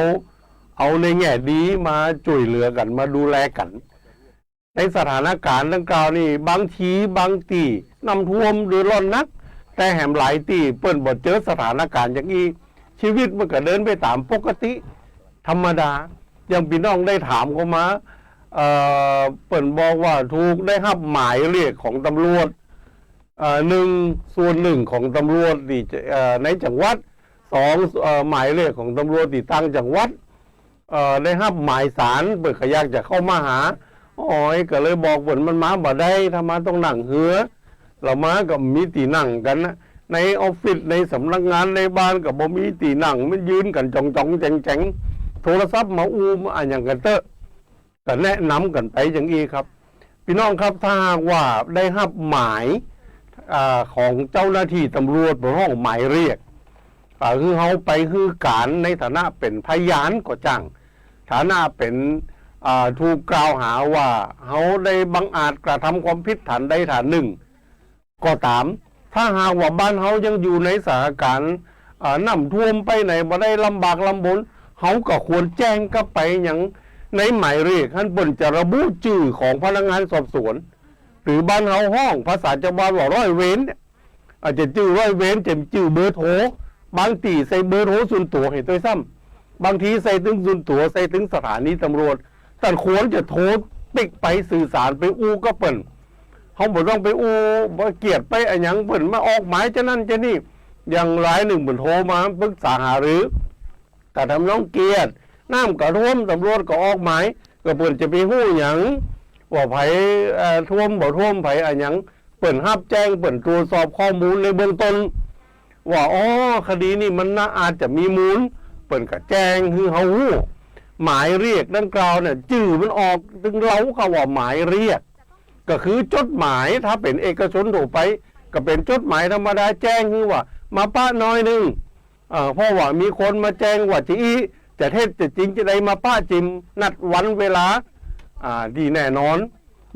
เอาในแง่ดีมาจ้วยเหลือกั๋น มาดูแลกั๋น ในสถานการณ์ดังกล่าวนี่ บางทีบางตี้น้ำท่วมเดือดร้อนนัก แต่แหมหลายตี้เปิ้นบ่เจอสถานการณ์อย่างอี้ ชีวิตมันก็เดินไปต๋ามปกติธรรมดา อย่างปี้น้องได้ถามเข้ามา เอ่อ เปิ้นบอกว่าถูก ได้ฮับหมายเรียกของตำรวจ เอ่อ หนึ่ง ส่วนหนึ่งของตำรวจตี้ เอ่อ ในจังหวัด สอง เอ่อ หมายเรียกของตำรวจตี้ต่างจังหวัด เอ่อ ได้ฮับหมายศาล เปิ้นก็อยากจะเข้ามาหา อ้อย ก็เลยบอกเปิ้นมันมาบ่ได้ ถ้ามาต้องนั่งเฮือ แล้วมาก็มีตี้นั่งกั๋นนะ ในออฟฟิศ ในสำนักงาน ในบ้านก็บ่มีตี้นั่ง มันยืนกั๋นจ๋องๆ แจ๋งๆ โทรศัพท์มาอู้มาอะหยังกั๋นเต๊อะ ก็แนะนำกั๋นไปอย่างอี้ครับ ปี้น้องครับ ถ้าหากว่าได้ฮับหมาย อ่า ของเจ้าหน้าตี้ตำรวจ เปิ้นฮ้องหมายเรียก อ่า หื้อเฮาไปหื้อก๋านในฐานะเป๋นพยานก็จ้าง ฐานะเป๋น อ่า ถูกกล่าวหาว่าเฮาได้บังอาจกระทำความผิดฐานใดฐานหนึ่ง ก็ต๋าม ถ้าหากว่าบ้านเฮายังอยู่ในสถานการณ์ อ่า น้ำท่วม ไปไหนบ่ได้ ลำบากลำบน เฮาก็ควรแจ้งกลับไปยัง ในหมายเรียกหั้นเปิ้นจะระบุจื้อของพนักงานสอบสวน หรือบ้านเฮาฮ้องภาษาจาวบ้านว่าร้อยเวรเนี่ย อาจจะจื้อร้อยเวร จะจื้อเบอร์โทร บางตี้ใส่เบอร์โทรส่วนตั๋วเหียด้วยซ้ำ บางทีใส่เถิงส่วนตั๋ว ใส่เถิงสถานีตำรวจ ต้านควรจะโทรปิ๊กไปสื่อสารไปอู้กับเปิ้น เฮาบ่ต้องไปอู้ บ่เกียรติไปอะหยังเปิ้น มาออกหมายจานั้นจานี้ อย่างรายนึ่งเปิ้นโทรมาปรึกษาหารือ กะทำนองเกียรติ น้ำกะท่วม ตำรวจก็ออกหมาย ก็เปิ้นจะไปฮู้หยัง ว่าใผ เอ่อ ท่วมบ่ท่วม ใผอะหยัง เปิ้นฮับแจ้ง เปิ้นตรวจสอบข้อมูลในเบื้องต้น ว่า อ๋อ คดีนี้มันน่าอาจจะมีมูล เปิ้นก็แจ้งหื้อเฮาฮู้ หมายเรียกดังกล่าวเนี่ย จื้อมันออกเถิงเฮาก็ว่าหมายเรียก ก็คือจดหมาย ถ้าเป๋นเอกชนทั่วไป ก็เป๋นจดหมายธรรมดาแจ้งหื้อว่า มาปะหน้อยนึ่ง เอ่อ เพราะว่ามีคนมาแจ้งว่าจะอี้ จะเท็จจะจริงจะใด มาปะจิม นัดวันเวลา อ่า ตี้แน่นอน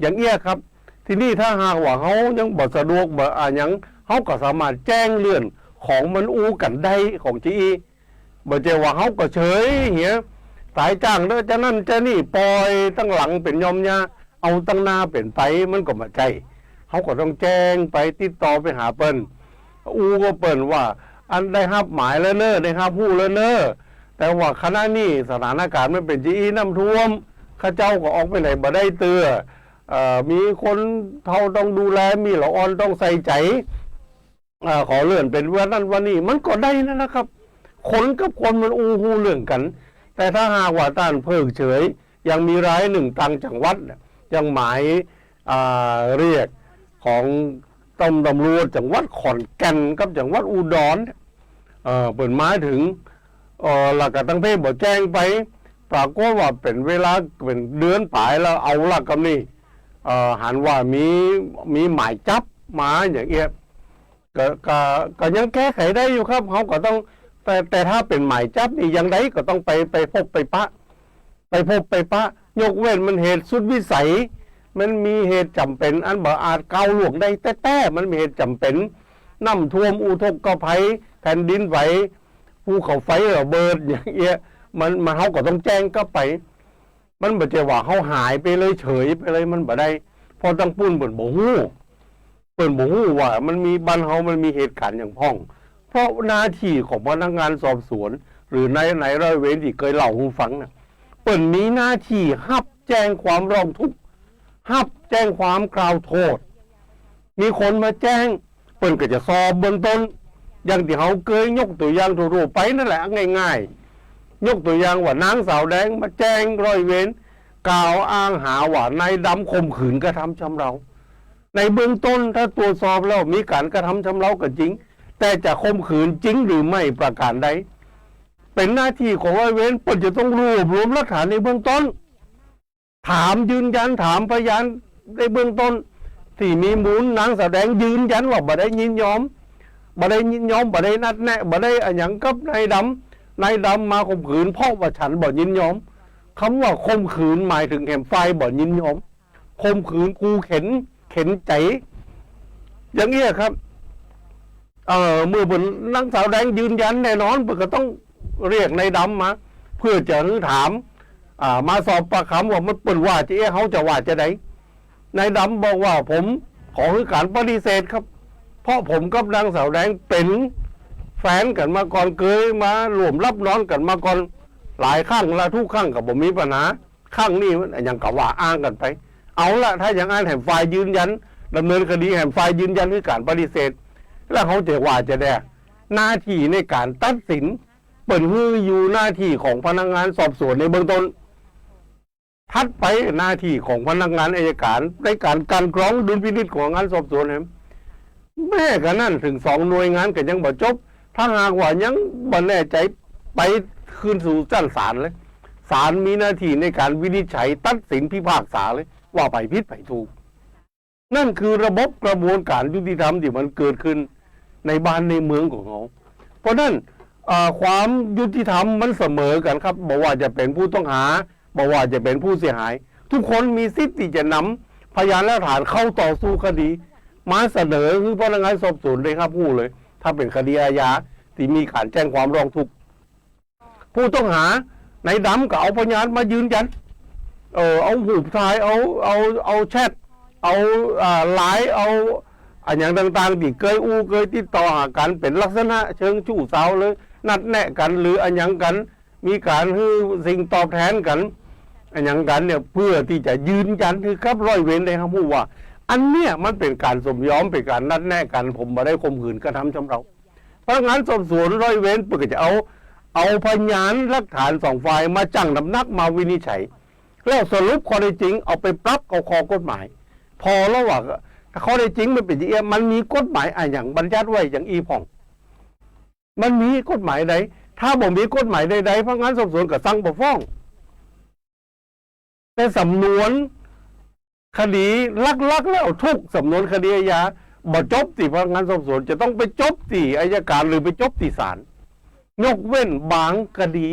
อย่างเอี้ยครับ ทีนี้ถ้าหากว่าเฮายังบ่สะดวก บ่ อ่า หยัง เฮาก็สามารถแจ้งเรื่องของมันอู้กั๋นได้ของจะอี้ บ่ใจ้ว่าเฮาก็เฉยเหีย ต๋ายจ้างเต๊อะ จานั้นจานี้ ป่อยตังหลังเป๋นยอมยา เอาตังหน้าเป๋นไป มันก็บ่ใจ้ เฮาก็ต้องแจ้งไป ติดต่อไปหาเปิ้น อู้กับเปิ้นว่า อันได้ฮับหมายแล้วเน้อ ได้ฮับฮู้แล้วเน้อ แต่ว่าขณะนี้สถานการณ์มันเป๋นจะอี้ น้ำท่วม ข้าเจ้าก็ออกไปไหนบ่ได้เตื้อ เอ่อ มีคนเฒ่าต้องดูแล มีละอ่อนต้องใส่ใจ๋ เอ่อ ขอเลื่อนเป๋นวันนั้นวันนี้ มันก็ได้นั่นนะครับ คนกับคนมันอู้ฮู้เรื่องกั๋น แต่ถ้าหากว่าต้านเพิกเฉย อย่างมีรายนึ่งต่างจังหวัดเนี่ย อย่างหมาย อ่า เรียกของตำ ตำรวจจังหวัดขอนแก่นกับจังหวัดอุดรเนี่ย เอ่อ เปิ้นมาเถิง เอ่อ แล้วก็ตังเพ่บ่แจ้งไป ปรากฏว่าเป๋นเวลาเป๋นเดือนป๋ายแล้ว เอาละกำนี้ เอ่อ หันว่ามี มีหมายจับมาอย่างเอี้ย ก็ ก็ ก็ยังแก้ไขได้อยู่ครับ เฮาก็ต้อง แต่ แต่ถ้าเป๋นหมายจับนี่ อย่างใดก็ต้องไป ไปพบไปปะ ไปพบไปปะ ยกเว้นมันเหตุสุดวิสัย มันมีเหตุจ๋ำเป๋นอันบ่อาจก้าวล่วงได้แต๊ๆ มันมีเหตุจ๋ำเป๋น น้ำท่วม อุทกภัย แผ่นดินไหว ภูเขาไฟระเบิด อย่างเอี้ย มัน มัน เฮาก็ต้องแจ้งกับไป มันบ่ใจ้ว่าเฮาหายไปเลย เฉยไปเลย มันบ่ได้ เพราะตังปุ้นเปิ้นบ่ฮู้ เปิ้นบ่ฮู้ว่ามันมี บ้านเฮามันมีเหตุการณ์หยังพ่อง เพราะหน้าตี้ของพนักงานสอบสวน หรือนาย นายร้อยเวรตี้เกยเล่าหื้อฟังน่ะ เปิ้นมีหน้าตี้ฮับแจ้งความร้องทุกข์ ฮับแจ้งความกล่าวโต้ษ มีคนมาแจ้ง เปิ้นก็จะสอบเบื้องต้น อย่างตี้เฮาเกยยกตั๋วอย่างทั่วๆ ไปนั่นแหละ ง่ายๆ ยกตั๋วอย่างว่านางสาวแดงมาแจ้งร้อยเวร กล่าวอ้างหาว่านายดำข่มขืนกระทำชำเรา ในเบื้องต้นถ้าตรวจสอบแล้วมีก๋านกระทำชำเราก็จริง แต่จะข่มขืนจริงหรือไม่ประการใด เป๋นหน้าตี้ของร้อยเวร เปิ้นจะต้องรวบรวมหลักฐานในเบื้องต้น ถามยืนยัน ถามพยานในเบื้องต้น ตี้มีมูล นางสาวแดงยืนยันว่าบ่ได้ยินยอม บ่ได้ยินยอม บ่ได้นัดแนะ บ่ได้อะหยังกับนายดำ นายดำมาข่มขืนเพราะว่าฉันบ่ยินยอม กำว่าข่มขืนหมายเถิงแหมฝ่ายบ่ยินยอม ข่มขืน ขู่เข็ญ เข็ญใจ๋ อย่างเอี้ยครับ เอ่อ เมื่อเปิ้น นางสาวแดงยืนยันแน่นอน เปิ้นก็ต้องเรียกนายดำมา เพื่อจะหื้อถาม อ่า มาสอบปากคำว่ามันเปิ้นว่าจะเอี้ย เฮาจะว่าจะใด นายดำบอกว่า ผมขอหื้อก๋านปฏิเสธครับ เพราะผมกับนางสาวแดงเป๋นแฟนกั๋นมาก่อน เกยมาร่วมหลับนอนกั๋นมาก่อนหลายครั้งละ ทุกครั้งก็บ่มีปัญหา ครั้งนี้มันยังกะว่าอ้างกั๋นไป เอาละ ถ้าอย่างอั้นแหมฝ่ายยืนยัน ดำเนินคดี แหมฝ่ายยืนยันคือก๋านปฏิเสธ แล้วเฮาจะว่าจะใด หน้าตี้ในก๋านตัดสิน เปิ้นหื้ออยู่หน้าตี้ของพนักงานสอบสวนในเบื้องต้น ถัดไปหน้าตี้ของพนักงานอัยก๋านในก๋านกลั่นกรองดุลพินิจของงานสอบสวนแหม แม้กระนั้นเถิงสองหน่วยงานก็ยังบ่จบ ถ้าหากว่ายังบ่แน่ใจ๋ ไปคืนสู่ชั้นศาลเลย ศาลมีหน้าตี้ในก๋านวินิจฉัยตัดสินพิพากษาเลย ว่าใผผิดใผถูก นั่นคือระบบกระบวนก๋านยุติธรรมตี้มันเกิดขึ้นในบ้านในเมืองของเฮา เพราะนั้น เอ่อ ความยุติธรรมมันเสมอกั๋นครับ บ่ว่าจะเป๋นผู้ต้องหา บ่ว่าจะเป๋นผู้เสียหาย ทุกคนมีสิทธิ์ตี้จะนำพยานหลักฐานเข้าต่อสู้คดี มาเสนอหื้อพนักงานสอบสวนได้ฮับฮู้เลย ถ้าเป๋นคดีอาญาตี้มีก๋านแจ้งความร้องทุกข์ ผู้ต้องหา นายดำก็เอาพยานมายืนยัน เอ่อ เอารูปถ่าย เอา เอา เอาแชท เอา อ่า ไลน์ เอาอะหยังต่างๆ ตี้เกยอู้เกยติดต่อหากั๋น เป๋นลักษณะเชิงชู้สาวเลย นัดแนะกั๋น หรืออะหยังกั๋น มีก๋านหื้อสิ่งตอบแทนกั๋น อะหยังกั๋นเนี่ย เปื้อตี้จะยืนยันหื้อกับร้อยเวรได้ฮับฮู้ว่า อันเนี้ยมันเป๋นก๋านสมยอม เป๋นก๋านนัดแนะกั๋น ผมบ่ได้ข่มขืนกระทำชำเรา พนักงานสอบสวนร้อยเวรเปิ้นก็จะเอา เอาพยานหลักฐานสองฝ่ายมาจั่งน้ำหนัก มาวินิจฉัย แล้วสรุปข้อเท็จจริง เอาไปปรับเข้าข้อกฎหมาย ผ่อแล้วว่าข้อเท็จจริงมันเป๋นจะอี้ มันมีกฎหมายอะหยังบัญญัติไว้อย่างอี้พ่อง มันมีกฎหมายใด ถ้าบ่มีกฎหมายใดๆ พนักงานสอบสวนก็สั่งบ่ฟ้อง แต่สำนวนคดีหลักๆ แล้วทุกสำนวนคดีอาญาบ่จบตี้พนักงานสอบสวน จะต้องไปจบตี้อัยการหรือไปจบตี้ศาล ยกเว้นบางคดี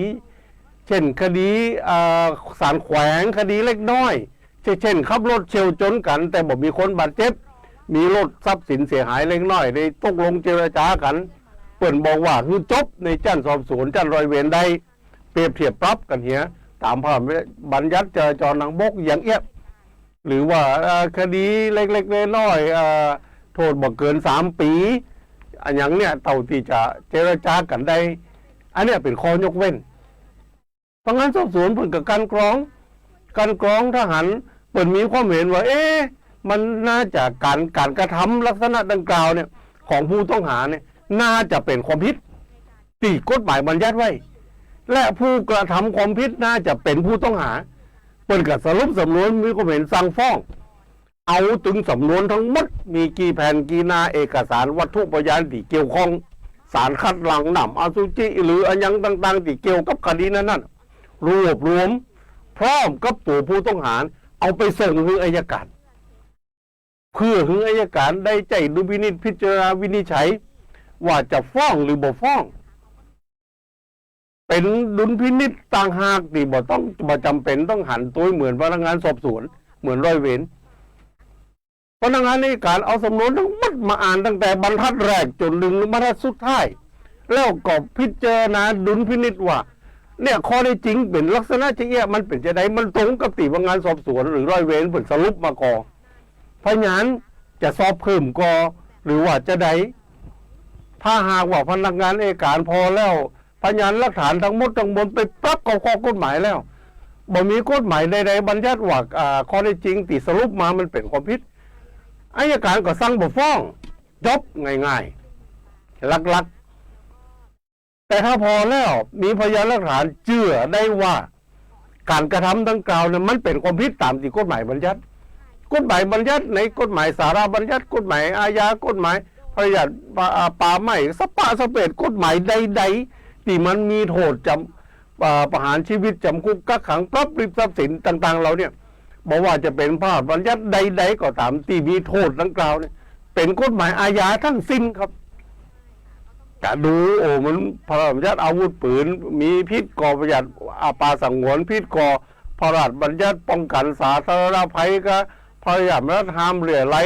เช่นคดี อ่า ศาลแขวง คดีเล็กน้อย เช่น เช่นขับรถเฉี่ยวจนกั๋น แต่บ่มีคนบาดเจ็บ มีรถทรัพย์สินเสียหายเล็กน้อย ได้ตกลงเจรจากั๋น เปิ้นบอกว่าหื้อจบในชั้นสอบสวน ชั้นร้อยเวรได้ เปรียบเทียบปรับกั๋นเหีย ต๋ามพระราชบัญญัติจราจรทางบกอย่างเอี้ย หรือว่า เอ่อ คดีเล็กๆ น้อยๆ เอ่อ โต้ษบ่เกินสามปี๋ อะหยังเนี่ย เต้าตี้จะเจรจากั๋นได้ อันเนี้ยเป๋นข้อยกเว้น พนักงานสอบสวนเปิ้นก็กลั่นกรอง กลั่นกรอง ถ้าหันเปิ้นมีความเห็นว่า เอ๊ะ มันน่าจะก๋าน ก๋านกระทำลักษณะดังกล่าวเนี่ย ของผู้ต้องหาเนี่ย น่าจะเป๋นความผิดตี้กฎหมายบัญญัติไว้ และผู้กระทำความผิดน่าจะเป๋นผู้ต้องหา เปิ้นก็สรุปสำนวน มีความเห็นสั่งฟ้อง เอาตึงสำนวนทั้งหมด มีกี่แผ่นกี่หน้า เอกสาร วัตถุพยานตี้เกี่ยวข้อง สารคัดหลั่ง น้ำอสุจิ หรืออะหยังต่างๆ ตี้เกี่ยวกับคดีนั้นๆ รวบรวม พร้อมกับตั๋วผู้ต้องหา เอาไปส่งหื้ออัยการ เปื้อหื้ออัยการได้ใจ๊ดุลพินิจพิจารณาวินิจฉัย ว่าจะฟ้องหรือบ่ฟ้อง เป๋นดุลพินิจต่างหาก ตี้บ่ต้อง บ่จ๋ำเป๋นต้องหันตวยเหมือนพนักงานสอบสวน เหมือนร้อยเวร พนักงานอัยการเอาสำนวนทั้งหมดมาอ่านตั้งแต่บรรทัดแรกจ๋นเถิงบรรทัดสุดท้าย แล้วก็พิจารณาดุลพินิจว่า เนี่ย ข้อเท็จจริงเป๋นลักษณะจะอี้ มันเป๋นจะใด มันตรงกับตี้พนักงานสอบสวนหรือร้อยเวรเปิ้นสรุปมาก่อ พยานจะสอบเพิ่มก่อ หรือว่าจะใด ถ้าหากว่าพนักงานอัยการผ่อแล้ว พยานหลักฐานทั้งหมดทั้งมวลไปปรับเข้าข้อกฎหมายแล้ว บ่มีกฎหมายใดๆ บัญญัติว่า อ่า ข้อเท็จจริงตี้สรุปมามันเป๋นความผิด อัยการก็สั่งบ่ฟ้อง จบง่ายๆ หลักๆ แต่ถ้าผ่อแล้วมีพยานหลักฐานเจื้อได้ว่าก๋านกระทำดังกล่าวเนี่ยมันเป๋นความผิดต๋ามตี้กฎหมายบัญญัติ กฎหมายบัญญัติในกฎหมายสาราบัญญัติ กฎหมายอาญา กฎหมายพระราชบัญญัติป่า อ่า ป่าไม้ สะปะสะเปด กฎหมายใดๆ ตี้มันมีโต้ษจ๋ำ อ่า ประหารชีวิต จ๋ำคุก กักขัง ปรับริบทรัพย์สินต่างๆ เหล่าเนี่ย บ่ว่าจะเป๋นพระราชบัญญัติใดๆ ก็ต๋ามตี้มีโต้ษดังกล่าวเนี่ย เป๋นกฎหมายอาญาทั้งสิ้นครับ จะดู โอ้ มันพระราชบัญญัติอาวุธปืน มีผิดก่อพระราชบัญญัติ อ่า ป่าสงวน ผิดก่อพระราชบัญญัติป้องกั๋นสาธารณภัย กับพระราชบัญญัติห้ามเลื่อไล้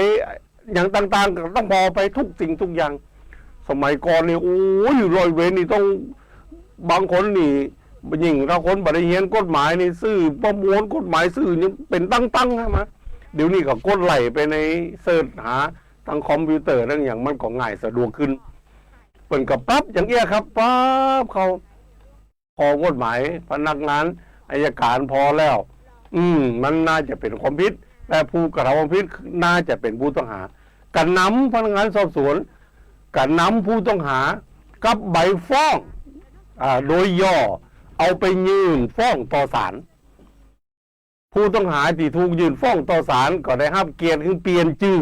อย่างต่างๆ ก็ต้องผ่อไปทุกสิ่งทุกอย่าง สมัยก่อนนี่ โอ้ย ร้อยเวรนี่ต้อง บางคนนี่ ยิ่งถ้าคนบ่ได้เฮียนกฎหมายนี่ ซื้อประมวลกฎหมาย ซื้อยังเป๋นตังๆ มา เดี๋ยวนี้ก็กดไล่ไปใน เสิร์ชหาตางคอมพิวเตอร์ตางหยัง มันก็ง่ายสะดวกขึ้น เปิ้นก็ปรับอย่างเอี้ยครับ ปรับเข้า ข้อกฎหมายพนักงานอัยการผ่อแล้ว อืม มันน่าจะเป๋นความผิด และผู้กระทำความผิดน่าจะเป๋นผู้ต้องหา กระนำพนักงานสอบสวน กระนำผู้ต้องหากับใบฟ้อง อ่า โดยย่อ เอาไปยื่นฟ้องต่อศาล ผู้ต้องหาตี้ถูกยื่นฟ้องต่อศาลก็ได้ฮับเกียรติหื้อเปลี่ยนจื้อ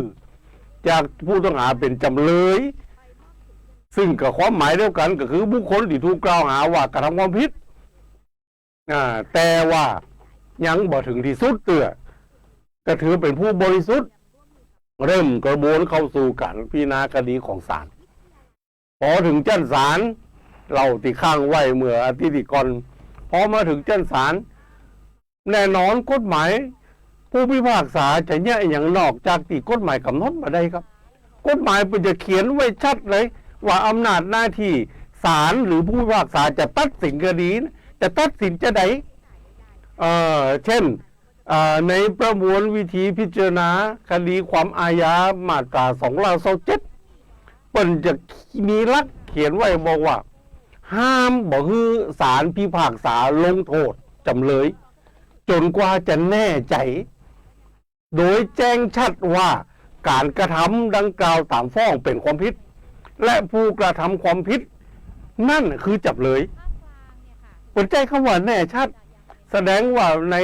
จากผู้ต้องหาเป๋นจ๋ำเลย ซึ่งก็ความหมายเดียวกั๋น ก็คือบุคคลตี้ถูกกล่าวหาว่ากระทำความผิด อ่า แต่ว่ายังบ่เถิงตี้สุดเตื้อ ก็ถือเป๋นผู้บริสุทธิ์ เริ่มกระบวนเข้าสู่ก๋านพิจารณาคดีของศาล ปอเถิงจั้นศาล เล่าตี้ค้างไว้เมื่ออาทิตย์ตี้ก่อน ปอมาเถิงจั้นศาล แน่นอนกฎหมายผู้พิพากษาจะเยียะอะหยังนอกจากตี้กฎหมายก๋ำหนดบ่ได้ครับ กฎหมายเปิ้นจะเขียนไว้ชัดเลยว่าอำนาจหน้าตี้ศาลหรือผู้พิพากษาจะตัดสินคดี จะตัดสินจะใด เอ่อ เช่น อ่า ในประมวลวิธีพิจารณาคดีความอาญามาตราสองร้อยซาวเจ็ด เปิ้นจะมีหลักเขียนไว้บอกว่า ห้ามบ่หื้อศาลพิพากษาลงโทษจ๋ำเลย จ๋นกว่าจะแน่ใจ๋ โดยแจ้งชัดว่าก๋านกระทำดังกล่าวต๋ามฟ้องเป๋นความผิด และผู้กระทำความผิดนั้นคือจ๋ำเลย เปิ้นใจ๊กำว่าแน่ชัด แสดงว่าใน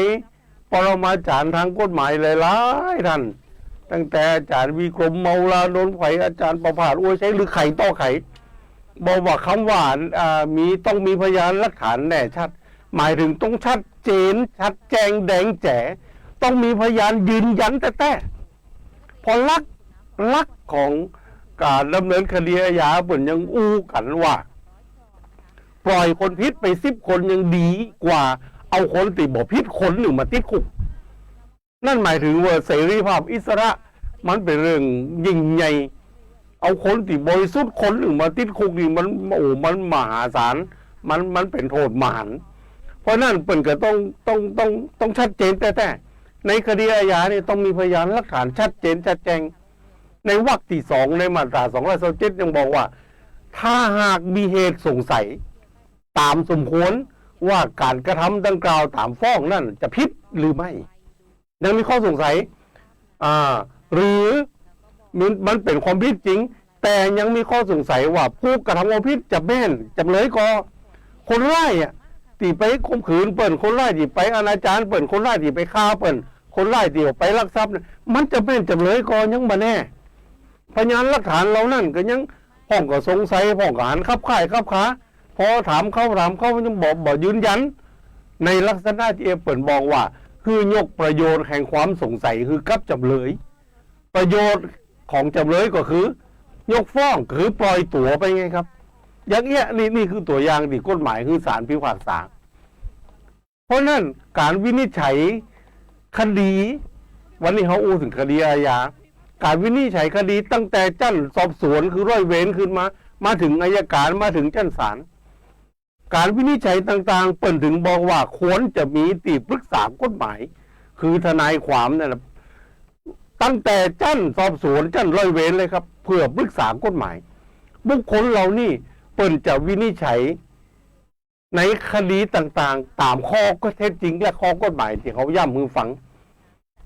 ปรมาจารย์ตางกฎหมายหลายๆ ต้าน ตั้งแต่อาจ๋ารย์วิกรม เมาลานนท์ไขว่ อาจ๋ารย์ประภาส อวยชัย หรือใผต่อใผ บอกว่ากำว่า อ่า มี ต้องมีพยานหลักฐานแน่ชัด หมายเถิงต้องชัดเจน ชัดแจ้งแดงแจ๋ ต้องมีพยานยืนยันแต๊ๆ เพราะหลัก หลักของก๋านดำเนินคดีอาญาเปิ้นยังอู้กั๋นว่า ปล่อยคนผิดไปสิบคนยังดีกว่าเอาคนตี้บ่ผิดคนนึ่งมาติดคุก นั่นหมายเถิงว่าเสรีภาพอิสระมันเป๋นเรื่องยิ่งใหญ่ เอาคนตี้บริสุทธิ์คนนึ่งมาติดคุกนี่มัน โอ้ มันมหาศาล มัน มันเป๋นโทษมหันต์ เพราะนั้นเปิ้นก็ต้อง ต้อง ต้อง ต้องชัดเจนแต๊ๆ ในคดีอาญานี่ต้องมีพยานหลักฐานชัดเจนชัดแจ้ง ในวรรคตี้สองในมาตราสองร้อยซาวเจ็ดยังบอกว่า ถ้าหากมีเหตุสงสัยต๋ามสมควรว่าก๋านกระทำดังกล่าวต๋ามฟ้องนั้นจะผิดหรือไม่ ยังมีข้อสงสัย อ่า หรือมัน มันเป๋นความผิดจริง แต่ยังมีข้อสงสัยว่าผู้กระทำความผิดจะแม่นจ๋ำเลยก่อ คนร้ายอะ ตี้ไปข่มขืนเปิ้น คนร้ายตี้ไปอนาจารเปิ้น คนร้ายตี้ไปฆ่าเปิ้น คนร้ายตี้ไปลักทรัพย์เนี่ย มันจะแม่นจ๋ำเลยก่อยังบ่แน่ พยานหลักฐานเหล่านั้นก็ยัง พ่องก็สงสัย พ่องก็หันคับค่ายคับคา พอถามเขา ถามเขายังบ่ บ่ยืนยัน ในลักษณะตี้เปิ้นบอกว่า หื้อยกประโยชน์แห่งความสงสัยหื้อกับจ๋ำเลย ประโยชน์ของจ๋ำเลยก็คือ ยกฟ้อง คือปล่อยตั๋วไปไงครับ อย่างเอี้ย นี่ นี่คือตั๋วอย่างตี้กฎหมายหื้อศาลพิพากษา เพราะนั้นก๋านวินิจฉัยคดี วันนี้เฮาอู้เถิงคดีอาญา ก๋านวินิจฉัยคดีตั้งแต่จั้นสอบสวนคือร้อยเวรขึ้นมา มาเถิงอัยการ มาเถิงจั้นศาล ก๋านวินิจฉัยต่างๆ เปิ้นเถิงบอกว่าควรจะมีตี้ปรึกษากฎหมาย คือทนายความนั่นแหละ ตั้งแต่จั้นสอบสวน จั้นร้อยเวรเลยครับ เพื่อปรึกษากฎหมาย บุคคลเหล่านี้เปิ้นจะวินิจฉัย ในคดีต่างๆ ต๋ามข้อเท็จจริงและข้อกฎหมายตี้เฮาย้ำหื้อฟัง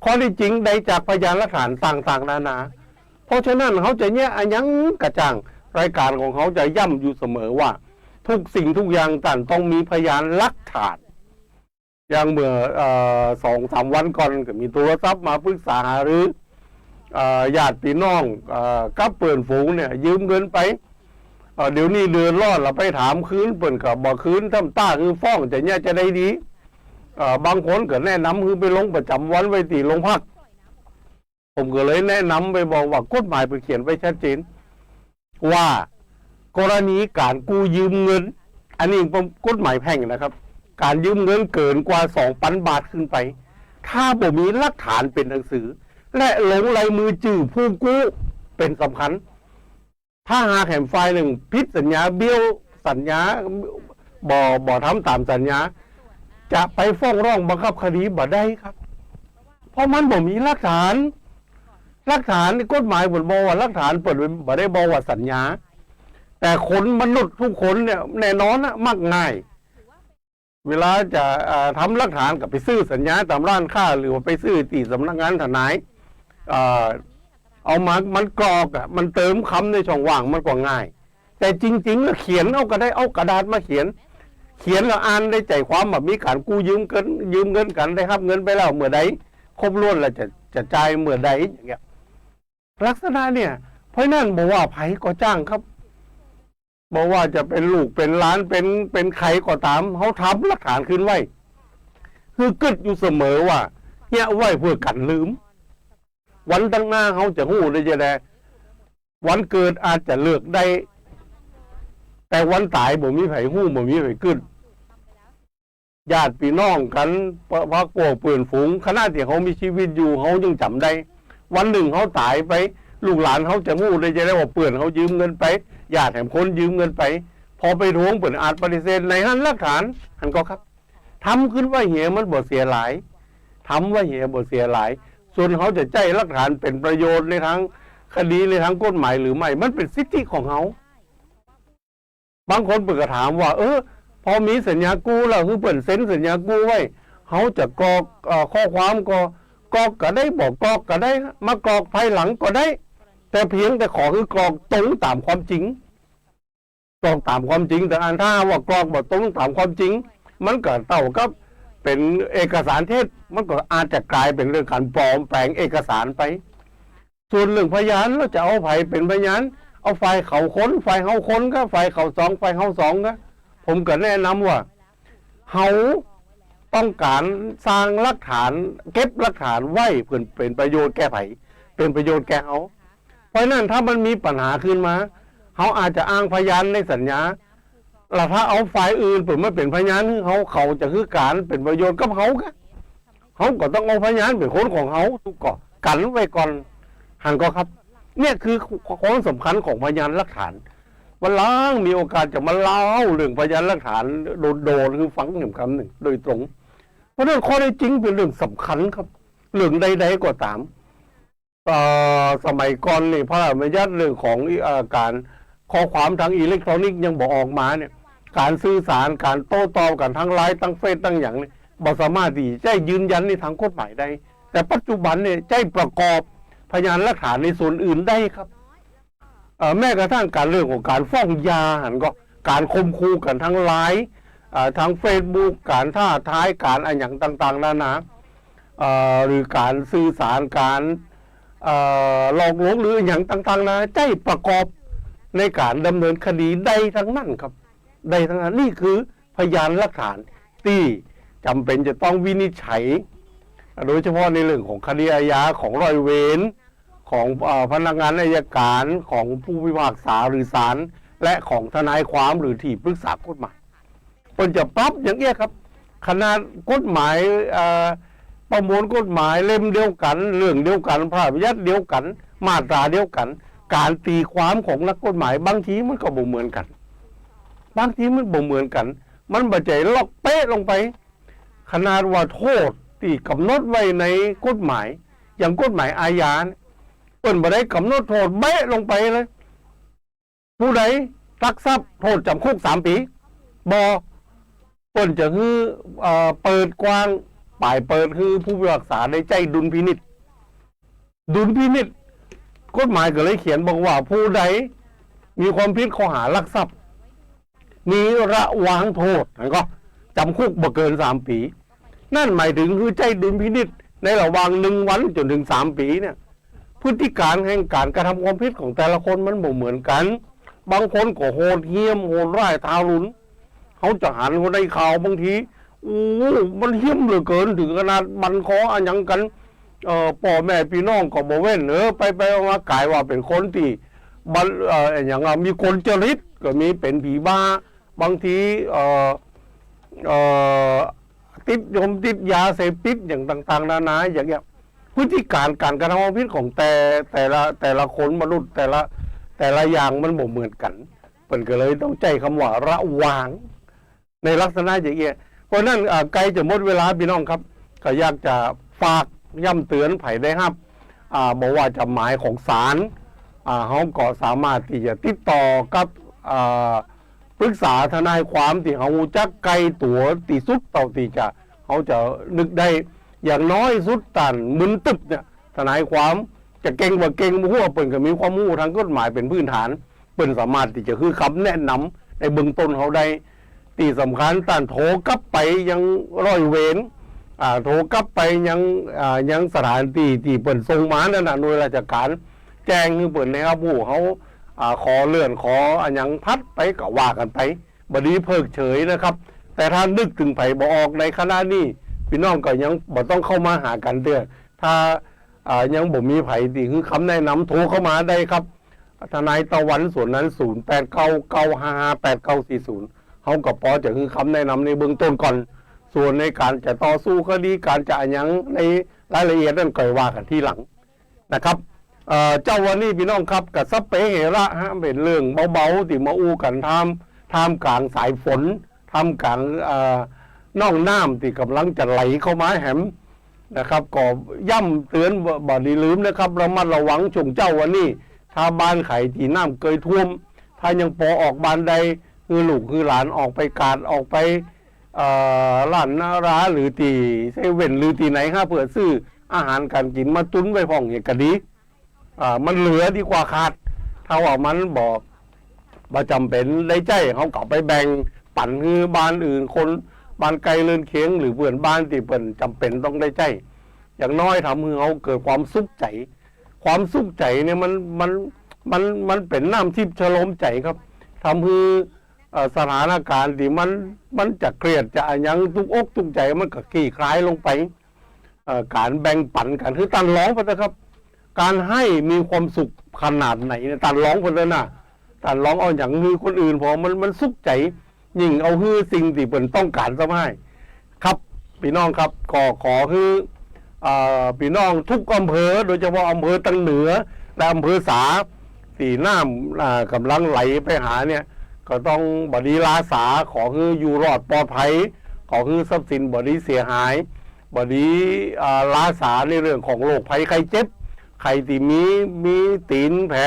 ข้อเท็จจริงได้จากพยานหลักฐานต่างๆ นานา เพราะฉะนั้นเฮาจะเยียะอะหยังกระจ่าง รายก๋านของเฮาจะย้ำอยู่เสมอว่า ทุกสิ่งทุกอย่างต้านต้องมีพยานหลักฐาน อย่างเมื่อ เอ่อ สองสามวันก่อนก็มีโทรศัพท์มาปรึกษาหารือ เอ่อ ญาติพี่น้อง เอ่อ กับเปื้อนฝูงเนี่ยยืมเงินไป เอ่อ เดี๋ยวนี้เดือดร้อนละ ไปถามคืนเปิ้นก็บ่คืน ทำต้าหื้อฟ้อง จะเยียะจะใดดี เอ่อ บางคนก็แนะนำหื้อไปลงประจ๋ำวันไว้ตี้โรงพัก ผมก็เลยแนะนำไปบอกว่ากฎหมายเปิ้นเขียนไว้ชัดเจน ว่ากรณีก๋านกู้ยืมเงิน อันนี้กฎหมายแพ่งนะครับ ก๋านยืมเงินเกินกว่าสองปันบาทขึ้นไป ถ้าบ่มีหลักฐานเป๋นหนังสือ และลงลายมือจื้อผู้กู้เป๋นสำคัญ ถ้าหากแหมฝ่ายนึ่งผิดสัญญา เบี้ยวสัญญา บ่ บ่ทำต๋ามสัญญา จะไปฟ้องร้องบังคับคดีบ่ได้ครับ เพราะมันบ่มีหลักฐาน หลักฐานนี่กฎหมายเปิ้นบอกว่าหลักฐาน เปิ้นบ่ได้บอกว่าสัญญา แต่คนมนุษย์ทุกคนเนี่ยแน่นอนนะ มักง่าย เวลาจะ เอ่อ ทำหลักฐานก็ไปซื้อสัญญาต๋ามร้านค้า หรือว่าไปซื้อตี้สำนักงานทนาย เอ่อ เอามา มันกรอกอะ มันเติมกำในช่องว่างมันก็ง่าย แต่จริงๆ แล้วเขียนเอาก็ได้ เอากระดาษมาเขียน เขียนแล้วอ่านได้ใจ๋ความว่ามีก๋านกู้ยืมกั๋น ยืมเงินกั๋น ได้ฮับเงินไปแล้วเมื่อใด ครบถ้วนแล้วจะ จะจ่ายเมื่อใด อย่างเงี้ย ลักษณะเนี่ย เพราะฉะนั้นบ่ว่าใผก็จ้างครับ บ่ว่าจะเป๋นลูกเป๋นหลาน เป๋น เป๋นใผก็ต๋าม เฮาทำหลักฐานขึ้นไว้ คือกึ๊ดอยู่เสมอว่า เยียะไว้เปื้อกั๋นลืม วันตังหน้าเฮาจะฮู้ได้จะใด วันเกิดอาจจะเลือกได้ แต่วันต๋ายบ่มีใผฮู้ บ่มีใผกึ๊ด ญาติพี่น้องกั๋น พรรคพวกเปื้อนฝูง ขณะตี้เฮามีชีวิตอยู่ เฮายังจ๋ำได้ วันนึ่งเฮาต๋ายไป ลูกหลานเฮาจะฮู้ได้จะใดว่าเปื้อนเฮายืมเงินไป ญาติแหมคนยืมเงินไป พอไปทวงเปิ้นอาจปฏิเสธ ในหั้นหลักฐาน หั้นก่อครับ ทำขึ้นไว้เหียมันบ่เสียหาย ทำไว้เหียบ่เสียหลาย ส่วนเฮาจะใจ๊หลักฐานเป๋นประโยชน์ในตางคดี ในตางกฎหมายหรือไม่ มันเป๋นสิทธิของเฮา บางคนเปิ้นก็ถามว่า เออ พอมีสัญญากู้แล้ว หื้อเปิ้นเซ็นสัญญากู้ไว้ เฮาจะกรอก เอ่อ ข้อความก็กรอกก็ได้ บ่กรอกก็ได้ มากรอกภายหลังก็ได้ แต่เพียงแต่ขอหื้อกรอกตรงต๋ามความจริง กรอกต๋ามความจริง แต่อันถ้าว่ากรอกบ่ตรงต๋ามความจริง มันก็เต้ากับเป๋นเอกสารเท็จ มันก็อาจจะก๋ายเป๋นเรื่องก๋านปลอมแปลงเอกสารไป ส่วนเรื่องพยาน เฮาจะเอาใผเป๋นพยาน เอาฝ่ายเขาคน ฝ่ายเฮาคนกา ฝ่ายเขาสอง ฝ่ายเฮาสองกา ผมก็แนะนำว่า เฮาต้องก๋านสร้างหลักฐาน เก็บหลักฐานไว้เปื้อเป๋นประโยชน์แก่ใผ เป๋นประโยชน์แก่เฮา เพราะฉะนั้นถ้ามันมีปัญหาขึ้นมา เฮาอาจจะอ้างพยานในสัญญา แล้วถ้าเอาฝ่ายอื่นเปิ้นมาเป๋นพยานหื้อเฮา เขาจะหื้อก๋านเป๋นประโยชน์กับเฮากา เฮาก็ต้องเอาพยานเป๋นคนของเฮา ก็กั๋นไว้ก่อน หันก่อครับ เนี่ยคือความสำคัญของพยานหลักฐาน วันหลังมีโอกาสจะมาเล่าเรื่องพยานหลักฐานโดดๆ หื้อฟังแหมกำนึ่งโดยตรง เพราะฉะนั้นข้อเท็จจริงเป๋นเรื่องสำคัญครับ เรื่องใดๆ ก็ต๋าม เอ่อ สมัยก่อนนี่ พระราชบัญญัติเรื่องของ เอ่อ ก๋านข้อความตางอิเล็กทรอนิกส์ยังบ่ออกมาเนี่ย ก๋านสื่อสาร ก๋านโต้ตอบกั๋นตางไลน์ ตางเฟซ ตางหยังเนี่ย บ่สามารถตี้จะใจ๊ยืนยันในตางกฎหมายได้ แต่ปัจจุบันเนี่ยใจ๊ประกอบพยานหลักฐานในส่วนอื่นได้ครับ เอ่อ แม้กระทั่งก๋านเรื่องของก๋านฟ้องหย่าหั้นก็ ก๋านข่มขู่กั๋นตางไลน์ เอ่อ ตางเฟซบุ๊ก ก๋านท้าทาย ก๋านอะหยังต่างๆ นานา เอ่อ หรือก๋านสื่อสาร ก๋าน เอ่อ หลอกลวง หรืออะหยังต่างๆ นานา ใจ๊ประกอบในก๋านดำเนินคดีได้ตังนั้นครับ ได้ตังนั้น นี่คือพยานหลักฐานตี้จ๋ำเป๋นจะต้องวินิจฉัย โดยเฉพาะในเรื่องของคดีอาญา ของร้อยเวร ของ เอ่อ พนักงานอัยก๋าน ของผู้พิพากษาหรือศาล และของทนายความหรือตี้ปรึกษากฎหมาย เปิ้นจะปรับอย่างเอี้ยครับ ขนาดกฎหมาย เอ่อ ประมวลกฎหมายเล่มเดียวกั๋น เรื่องเดียวกั๋น พระราชบัญญัติเดียวกั๋น มาตราเดียวกั๋น ก๋านตี๋ความของนักกฎหมายบางทีมันก็บ่เหมือนกั๋น บางทีมันบ่เหมือนกั๋น มันบ่ใจ้ล็อกเป๊ะลงไป ขนาดว่าโต้ษตี้ก๋ำหนดไว้ในกฎหมาย อย่างกฎหมายอาญาเนี่ย เปิ้นบ่ได้ก๋ำหนดโต้ษเป๊ะลงไปเลย ผู้ใดลักทรัพย์โต้ษจ๋ำคุกสามปี๋ บ่ เปิ้นจะหื้อ เอ่อ เปิดกว้าง ป๋ายเปิดหื้อผู้พิพากษาได้ใจ๊ดุลพินิจ ดุลพินิจ กฎหมายก็เลยเขียนบอกว่า ผู้ใดมีความผิดข้อหาลักทรัพย์ มีระวางโต้ษ หั้นก็ จ๋ำคุกบ่เกินสามปี๋ นั่นหมายเถิงหื้อใจ๊ดุลพินิจในระหว่างหนึ่งวันจ๋นเถิงสามปี๋เนี่ย พฤติก๋ารแห่งก๋านกระทำความผิดของแต่ละคนมันบ่เหมือนกั๋น บางคนก็โหดเหี้ยม โหดร้ายทารุณ เฮาจะหัน เฮาได้ข่าวบางที โอ้ มันเหี้ยมเหลือเกิน เถิงขนาดบั่นคออะหยังกั๋น เอ่อ ป้อแม่ปี้น้องก็บ่เว้น เออ ไปไปมาๆ ก๋ายว่าเป๋นคนตี้บั่น เอ่อ อะหยังอะ มีกลจริตก็มี เป๋นผีบ้า บางที เอ่อ เอ่อ ติดยมติดยาเสพติดอย่างต่างๆ นานา อย่างเงี้ย พฤติก๋ารก๋านกระทำความผิดของแต่ แต่ละ แต่ละคนมนุษย์ แต่ละ แต่ละอย่างมันบ่เหมือนกั๋น เปิ้นก็เลยต้องใจ๊กำว่าระวาง ในลักษณะอย่างเอี้ย เพราะฉะนั้น อ่า ใก้จะหมดเวลาปี้น้องครับ ก็อยากจะฝากย้ำเตือนใผได้ฮับ อ่า บ่ว่าจะหมายของศาล อ่า เฮาก็สามารถตี้จะติดต่อกับ อ่า ปรึกษาทนายความตี้เฮาฮู้จักใก้ตั๋วตี้สุดเต้าตี้จะ เฮาจะนึกได้ อย่างน้อยสุดต้านมึนตึ๊บเนี่ย ทนายความจะเก่งบ่เก่งบ่ฮู้ เปิ้นก็มีความฮู้ตางกฎหมายเป๋นพื้นฐาน เปิ้นสามารถตี้จะหื้อคำแนะนำในเบื้องต้นเฮาได้ ตี้สำคัญต้านโทรกลับไปยังร้อยเวร อ่า โทรกลับไปยัง อ่า ยังสถานตี้ตี้เปิ้นส่งมานั่นน่ะ หน่วยราชก๋าร แจ้งหื้อเปิ้นได้ฮับฮู้ เฮา อ่า ขอเลื่อน ขออะหยังผัดไปก็ว่ากั๋นไป บ่ดีเพิกเฉยนะครับ แต่ถ้านึกเถิงใผบ่ออกในขณะนี้ ปี้น้องก็ยังบ่ต้องเข้ามาหากั๋นเตื้อ ถ้า อ่า ยังบ่มีใผตี้หื้อคำแนะนำ โทรเข้ามาได้ครับ ทนายตะวัน สวนนั้น ศูนย์แปดเก้า เก้าห้าห้า แปดเก้าสี่ศูนย์ เฮาก็ปอจะหื้อคำแนะนำในเบื้องต้นก่อน ส่วนในก๋านจะต่อสู้คดี ก๋านจะอะหยังในรายละเอียดนั่นก็ว่ากั๋นทีหลังนะครับ เอ่อ เจ๊าวันนี้ปี้น้องครับ ก็สัพเพเหระฮะ เป๋นเรื่องเบาๆ ตี้มาอู้กั๋นท่าม ท่ามก๋างสายฝน ท่ามก๋าง เอ่อ น่องน้ำตี้ก่ำลังจะไหลเข้ามาแหม นะครับ ก็ย้ำเตื๋อนบ่ บ่ดีลืมนะครับ ระมัดระวังช่วงเจ๊าวันนี้ ถ้าบ้านใผตี้น้ำเกยท่วม ถ้ายังปอออกบ้านได้ หื้อลูกหื้อหลานออกไปก๋าด ออกไป เอ่อ ร้านนารา หรือตี้เซเว่น หรือตี้ไหนฮะ เปื้อซื้ออาหารก๋านกิ๋นมาตุนไว้พ่องเนี่ยก็ดี อ่า มันเหลือดีกว่าขาด ถ้าว่ามันบ่ บ่จ๋ำเป๋นได้ใจ๊ เฮาก็เอาไปแบ่งปั๋นหื้อบ้านอื่น คนบ้านใก้เรือนเคียง หรือเปื้อนบ้านตี้เปิ้นจ๋ำเป๋นต้องได้ใจ๊ อย่างน้อยทำหื้อเฮาเกิดความสุขใจ๋ ความสุขใจ๋เนี่ยมัน มัน มัน มันเป๋นน้ำทิพย์ชโลมใจ๋ครับ ทำหื้อ เอ่อ สถานก๋ารณ์ตี้มัน มันจะเครียดจะอะหยัง ตุ๊กอกตุ๊กใจ๋ มันก็คลี่คลายลงไป เอ่อ ก๋านแบ่งปั๋นกั๋น คือต้านลองไปเถอะครับ ก๋านหื้อมีความสุขขนาดไหนเนี่ย ต้านลองไปเถอะนะ ต้านลองเอาหยังหื้อคนอื่น เพราะมัน มันสุขใจ๋ ยิ่งเอาหื้อสิ่งตี้เปิ้นต้องก๋านซ้ำฮ้าย ครับ ปี้น้องครับ ก็ขอหื้อ เอ่อ ปี้น้องทุกอำเภอ โดยเฉพาะอำเภอตังเหนือ และอำเภอสา ตี้น้ำ อ่า ก่ำลังไหลไปหาเนี่ย ก็ต้องบ่ดีล้าสา ขอหื้ออยู่รอดปลอดภัย ขอหื้อทรัพย์สินบ่ดีเสียหาย บ่ดี อ่า ล้าสาในเรื่องของโรคภัยไข้เจ็บ ใผตี้มี มีตี๋นแผล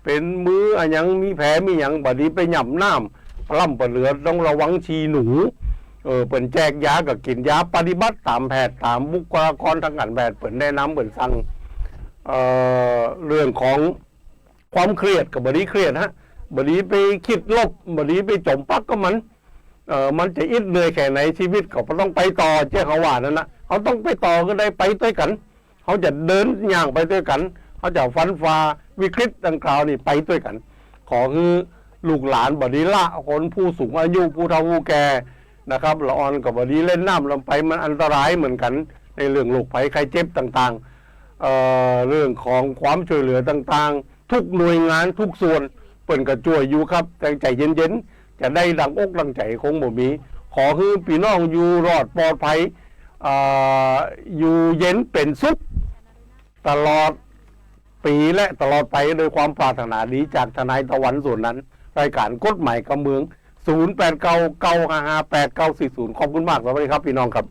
เป๋นมืออะหยัง มีแผลมีหยัง บ่ดีไปหย่ำน้ำ ปะล้ำปะเหลือ ต้องระวังฉี่หนู เออ เปิ้นแจกยาก็กิ๋นยา ปฏิบัติต๋ามแพทย์ ต๋ามบุคลากรทางก๋านแพทย์ เปิ้นแนะนำ เปิ้นสั่ง เอ่อ เรื่องของความเครียดก็บ่ดีเครียดฮะ บ่ดีไปคิดลบ บ่ดีไปจ๋มปักกับมัน เอ่อ มันจะอิดเหนื่อยแค่ไหน ชีวิตก็ต้องไปต่อ เจ้าเขาว่านั่นนะ เฮาต้องไปต่อก็ได้ ไปตวยกั๋น เฮาจะเดินย่างไปตวยกั๋น เฮาจะฟันฝ่าวิกฤตดังกล่าวนี่ไปตวยกั๋น ขอหื้อลูกหลานบ่ดีละ คนผู้สูงอายุ ผู้เฒ่าผู้แก่นะครับ ละอ่อนก็บ่ดีเล่นน้ำลำไป มันอันตรายเหมือนกั๋น ในเรื่องโรคภัยไข้เจ็บต่างๆ เอ่อ เรื่องของความช่วยเหลือต่างๆ ทุกหน่วยงานทุกส่วน เปิ้นก็จ้วยอยู่ครับ แต่ใจ๋เย็นๆ จะได้ดังอกดังใจ๋คงบ่มี ขอหื้อปี้น้องอยู่รอดปลอดภัย เอ่อ อยู่เย็นเป๋นสุข ตลอดปี๋และตลอดไป โดยความปรารถนาดีจากทนายตะวัน ส่วนนั้น รายก๋านกฎหมายกำเมือง ศูนย์แปดเก้า เก้าห้าห้า แปดเก้าสี่ศูนย์ ขอบคุณมาก สวัสดีครับ ปี้น้องครับ